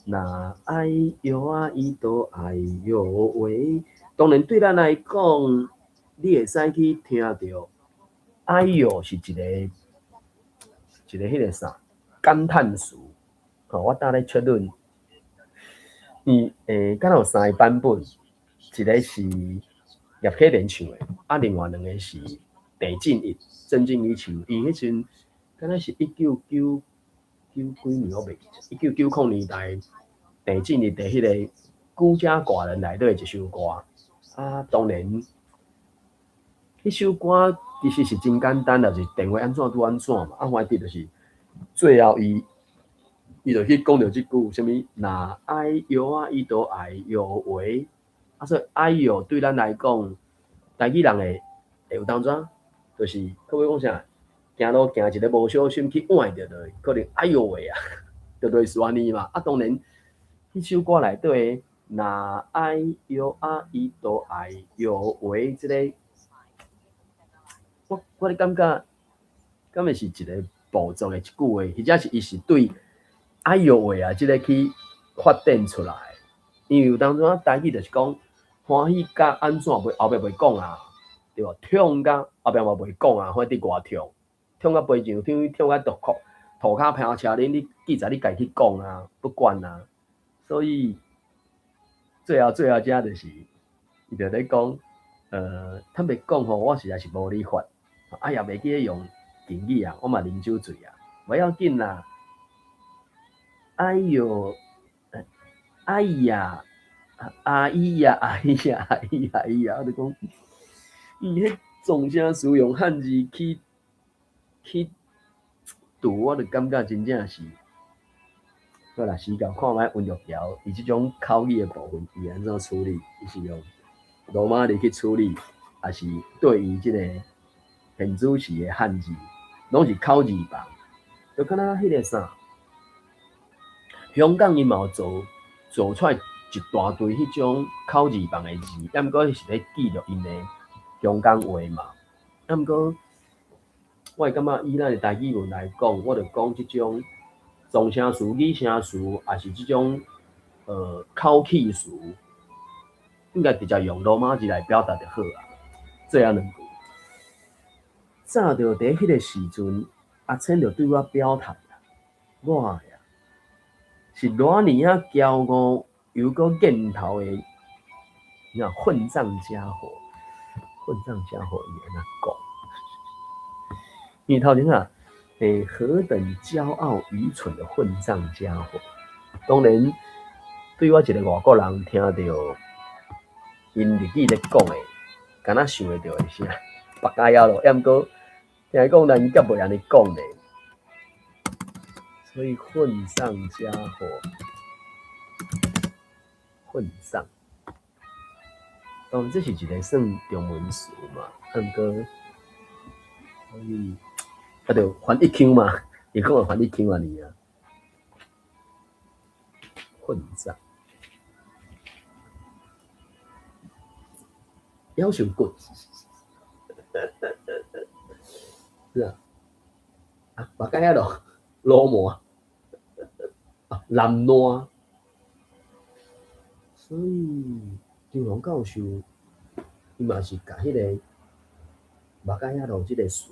若愛搖啊，伊就愛搖話。當然對咱來講，你會使去聽著，哎喲是一個彼個啥感嘆詞。吼，我搭咧確認，伊敢若有三個版本，一個是葉啟田唱的，啊，另外兩個是鄭俊一、鄭俊一唱。伊彼陣敢若是一九九幾年，我袂記得，1990年代，鄭俊一佇彼個孤家寡人內底一首歌。啊，當然，彼首歌其實是真簡單，就是電話按怎拄按怎嘛。啊，反正就是最後伊就去講著這句，啥物若愛搖啊，伊就愛搖話。啊，所以哎喲對咱來講，台語人會有當怎？就是可欲講啥？行路行一个無小心去崴著，就可能哎喲喂啊，就類似按呢嘛。啊，當然，彼首歌內底若愛搖啊，伊就愛搖話，這个我咧感覺，敢會是一个部族的一句話，或者是伊是對哎喲喂啊，這个去發展出來。因為有當陣台語就是講歡喜甲按怎袂後壁袂講啊，對無？痛甲後壁嘛袂講啊，反正偌痛，痛甲飛上天，痛甲塗褲塗跤趴車頂，你記者你家己去講啊，不管啊。所以最後遮就是，伊就咧講，坦白講吼，我實在是無禮法，啊也袂記得用敬語啊，我嘛啉酒醉啊，無要緊啦。哎喲，哎呀，阿姨呀，哎呀，哎呀，哎呀，我就講，伊彼狀聲詞用漢字去讀，我就感覺真正是，好啦，時間看覓溫玉橋，伊這種口語的部分，伊按怎處理？伊是用羅馬字去處理，抑是對伊這個現主時的漢字，攏是口字旁，就敢若彼个啥，香港伊嘛有做出來一大堆彼種口字旁的字，抑毋過是咧記錄𪜶的香港話嘛。抑毋過，我會感覺以咱的台語文來講，我就講這種狀聲詞、擬聲詞，抑是這種口氣詞，應該直接用羅馬字來表達就好啊。最後兩句，早就佇彼个時陣，阿千就對我表態啦，我呀是偌爾仔驕傲又閣見頭的，你看混帳傢伙，混帳傢伙伊按怎講？因為頭前啊，何等驕傲愚蠢的混帳傢伙！當然，對我一个外國人聽著𪜶日語咧講的，敢若想會著是啥？別家曉咯，抑毋過聽伊講，咱才袂按呢講咧。所以混帳傢伙，混帳，當然這是一个算中文詞嘛，毋過，所以啊，就翻譯腔嘛，伊講的翻譯腔按呢啊，混帳，夭壽骨，是啊，啊，目解咯，羅馬，啊，南爛，所以張宏教授，伊嘛是共彼个目加亚路這个詞，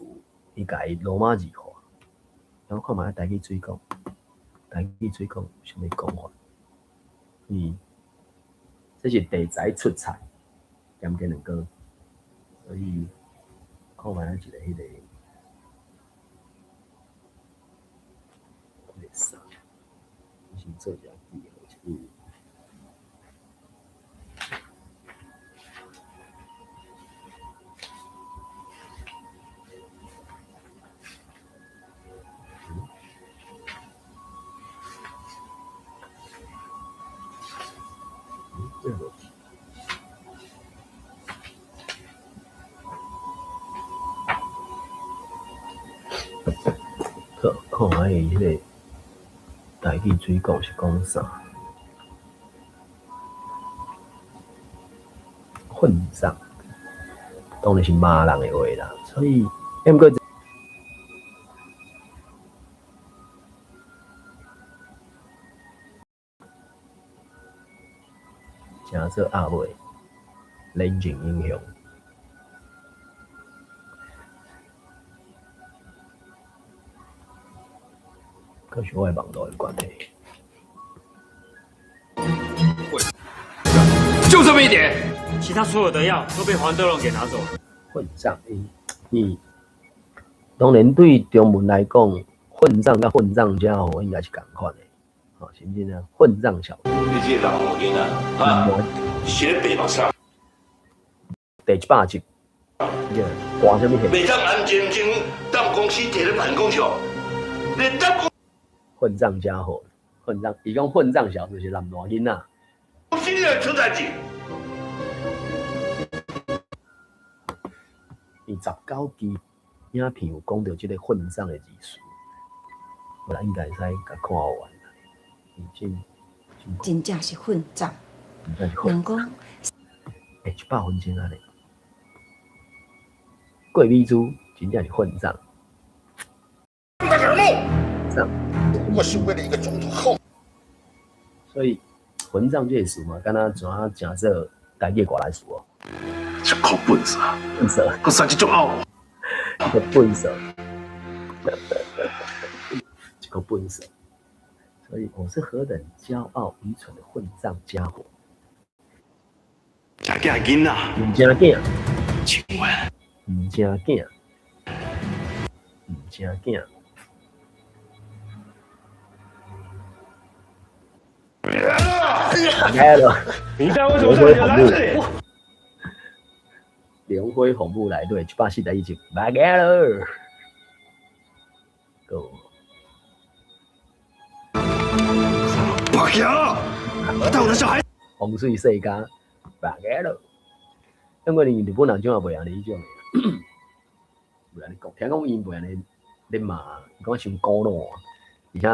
伊共伊羅馬字化，然後看覓台語水講，台語水講有啥物講法？伊這是題材出菜，兼兼兩個，所以看覓一個彼個，彼個啥？我先做一下記號，嗯。好，看覓伊彼个台語水講是講啥？混帳，當然是罵人的話啦。所以，毋過誠做鴨尾，冷靜英雄。可是我的網路的關係。就這麼一點，其他所有的藥都被黃德龍給拿走了。混帳，你當然對中文來講，混帳佮混帳家伙應該是仝款的，吼，是毋是呢？混帳小子。你這個老囡仔，哈，是咧白目啥？第100集，掛啥物戲？袂當安靜靜當公司坐咧辦公室，你當混帳家伙，混帳，伊講混帳小子是男大囡仔。公司你出代誌。伊19期影片有講到這个混帳的意思，本來應該會使共看完。真真正是混帳，人講，欸，100分鐘按呢，郭美珠真正是混帳。我是為了一個總統好。所以混帳這个詞嘛，敢若怎啊誠做台語外來詞哦。一箍笨蛇，笨蛇，閣生這種拗。一个笨蛇，一个笨蛇。所以我是何等驕傲、愚蠢的混帳家伙。食囝囡仔，毋成囝，請問，毋成囝，毋成囝。來了，你知道為什麼這裡來？劉輝紅木來對，141集，來了。Go。白家，帶我的小孩。風水世家，白家了。因為日本人種也袂按呢種的，袂按呢講，聽講𪜶袂按呢咧罵，講傷古老，而且。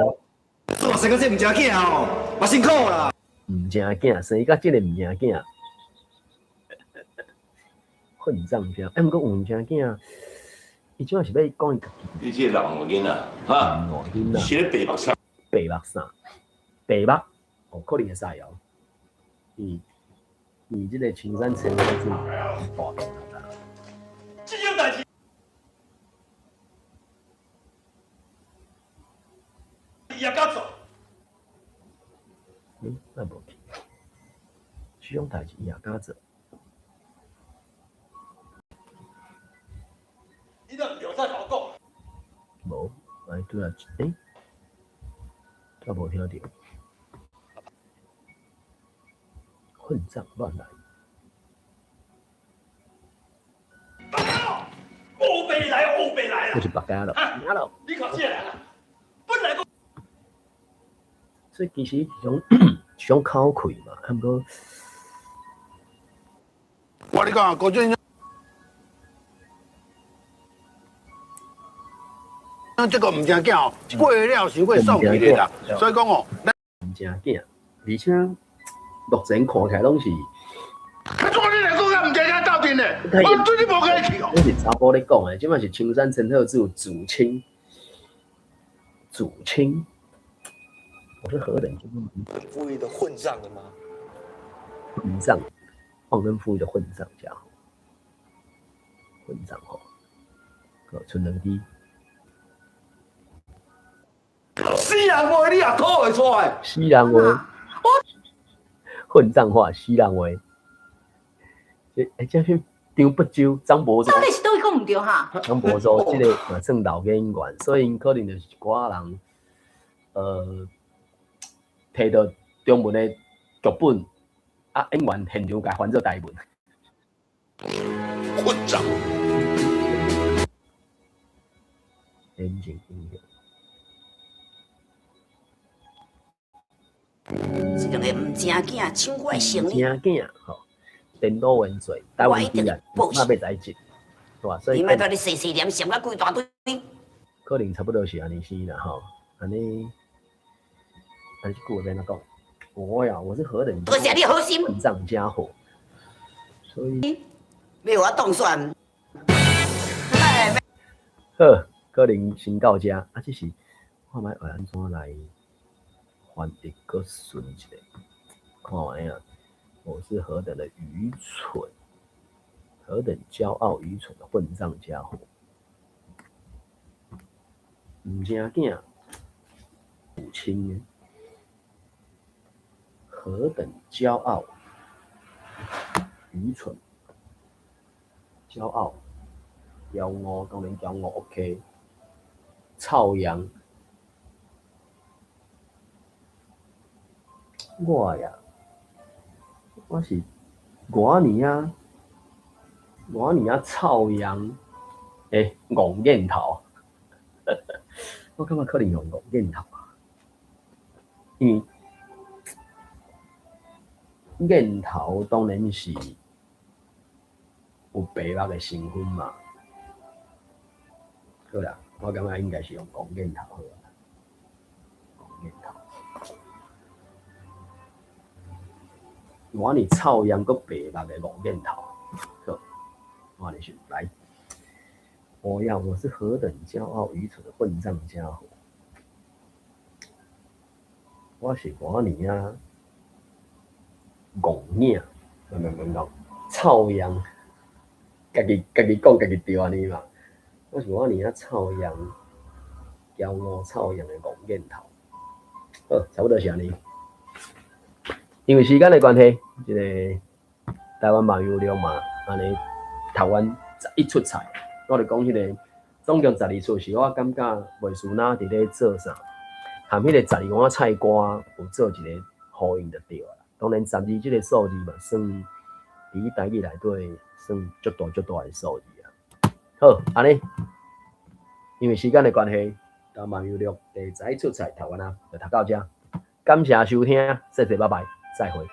做生到這毋成囝哦，嘛辛苦啦。毋成囝，生甲這个毋成囝。混帳家，欸，毋過毋成囝，伊這是欲講伊家己。你這個老囡仔，哈，是咧白目啥？白目啥？白目，哦，可能會使哦。伊這个青山陳老子大變啦。這種代誌，伊也敢做？那無去。這種代誌伊也敢做？你若毋著再甲我講。無，哎對啊，欸，我無聽著。混帳亂來。烏白來，烏白來啦！這是白家了，你看這個人啊，本來。所以其實一種口氣嘛，毋過。我跟你講，郭俊。這個毋成囝哦，過了傷過爽氣的啦，所以講哦，毋成囝，而且目前看起來攏是。啊，怎你來講甲毋成囝鬥陣咧？我對你無客氣哦。那是查埔咧講的，這擺是青山陳赫之祖清，祖清，我是何等富裕的混帳的嗎？混帳，忘恩負義的混帳家伙，混帳吼。閣賰兩支。死人話你也吐會出來。死人話，混帳話，死人話。欸，這是張伯洲、張柏芝。到底是佗位講毋對哈？張柏芝這个嘛算老演員，所以𪜶可能就是一寡人，提著中文的劇本，啊，演員現場共翻做台文。混帳。演情英雄。這兩个毋正囝搶我的生意。正囝吼，電腦原罪，台灣語言，我欲在這，對吧？所以你莫在咧細細念，想甲規大堆。可能差不多是按呢生啦吼，按呢，按這句話欲按怎講？我呀，我是何等多謝你好心。混帳傢伙，所以欲我當選。好，可能先到這，啊，這是看覓會按怎來翻譯閣順一下，看覓啊？我是何等的愚蠢，何等驕傲愚蠢的混帳傢伙，毋正囝，有親，何等驕傲，愚蠢，驕傲，驕傲，當然驕傲，OK，臭樣，我呀，我是偌爾仔，偌爾仔臭樣，欸，戇癮頭，我感覺可能用戇癮頭啊，因為癮頭當然是有白目的成分嘛。好啦，我感覺應該是用戇癮頭好啊，戇癮頭。我爾臭樣閣白目的戇癮頭，好，我按呢想來。我呀，我是何等驕傲愚蠢的混帳傢伙！我是偌爾仔戇囝，毋毋毋毋，臭樣，家己家己講家己著按呢嘛。我是偌爾仔臭樣，驕傲臭樣的戇癮頭。好，差不多是按呢。因為時間的關係，這个台灣網友錄嘛，按呢台灣11出菜，我就講彼个總共12出，是我感覺袂輸哪佇咧做啥，含彼个12碗菜歌有做一个呼應就對啦。當然12這个數字嘛，算佇台語內底算足大足大的數字啊。好，按呢，因為時間的關係，台灣網友錄第11出菜台灣啊，就讀到這，感謝收聽，謝謝，拜拜，再會。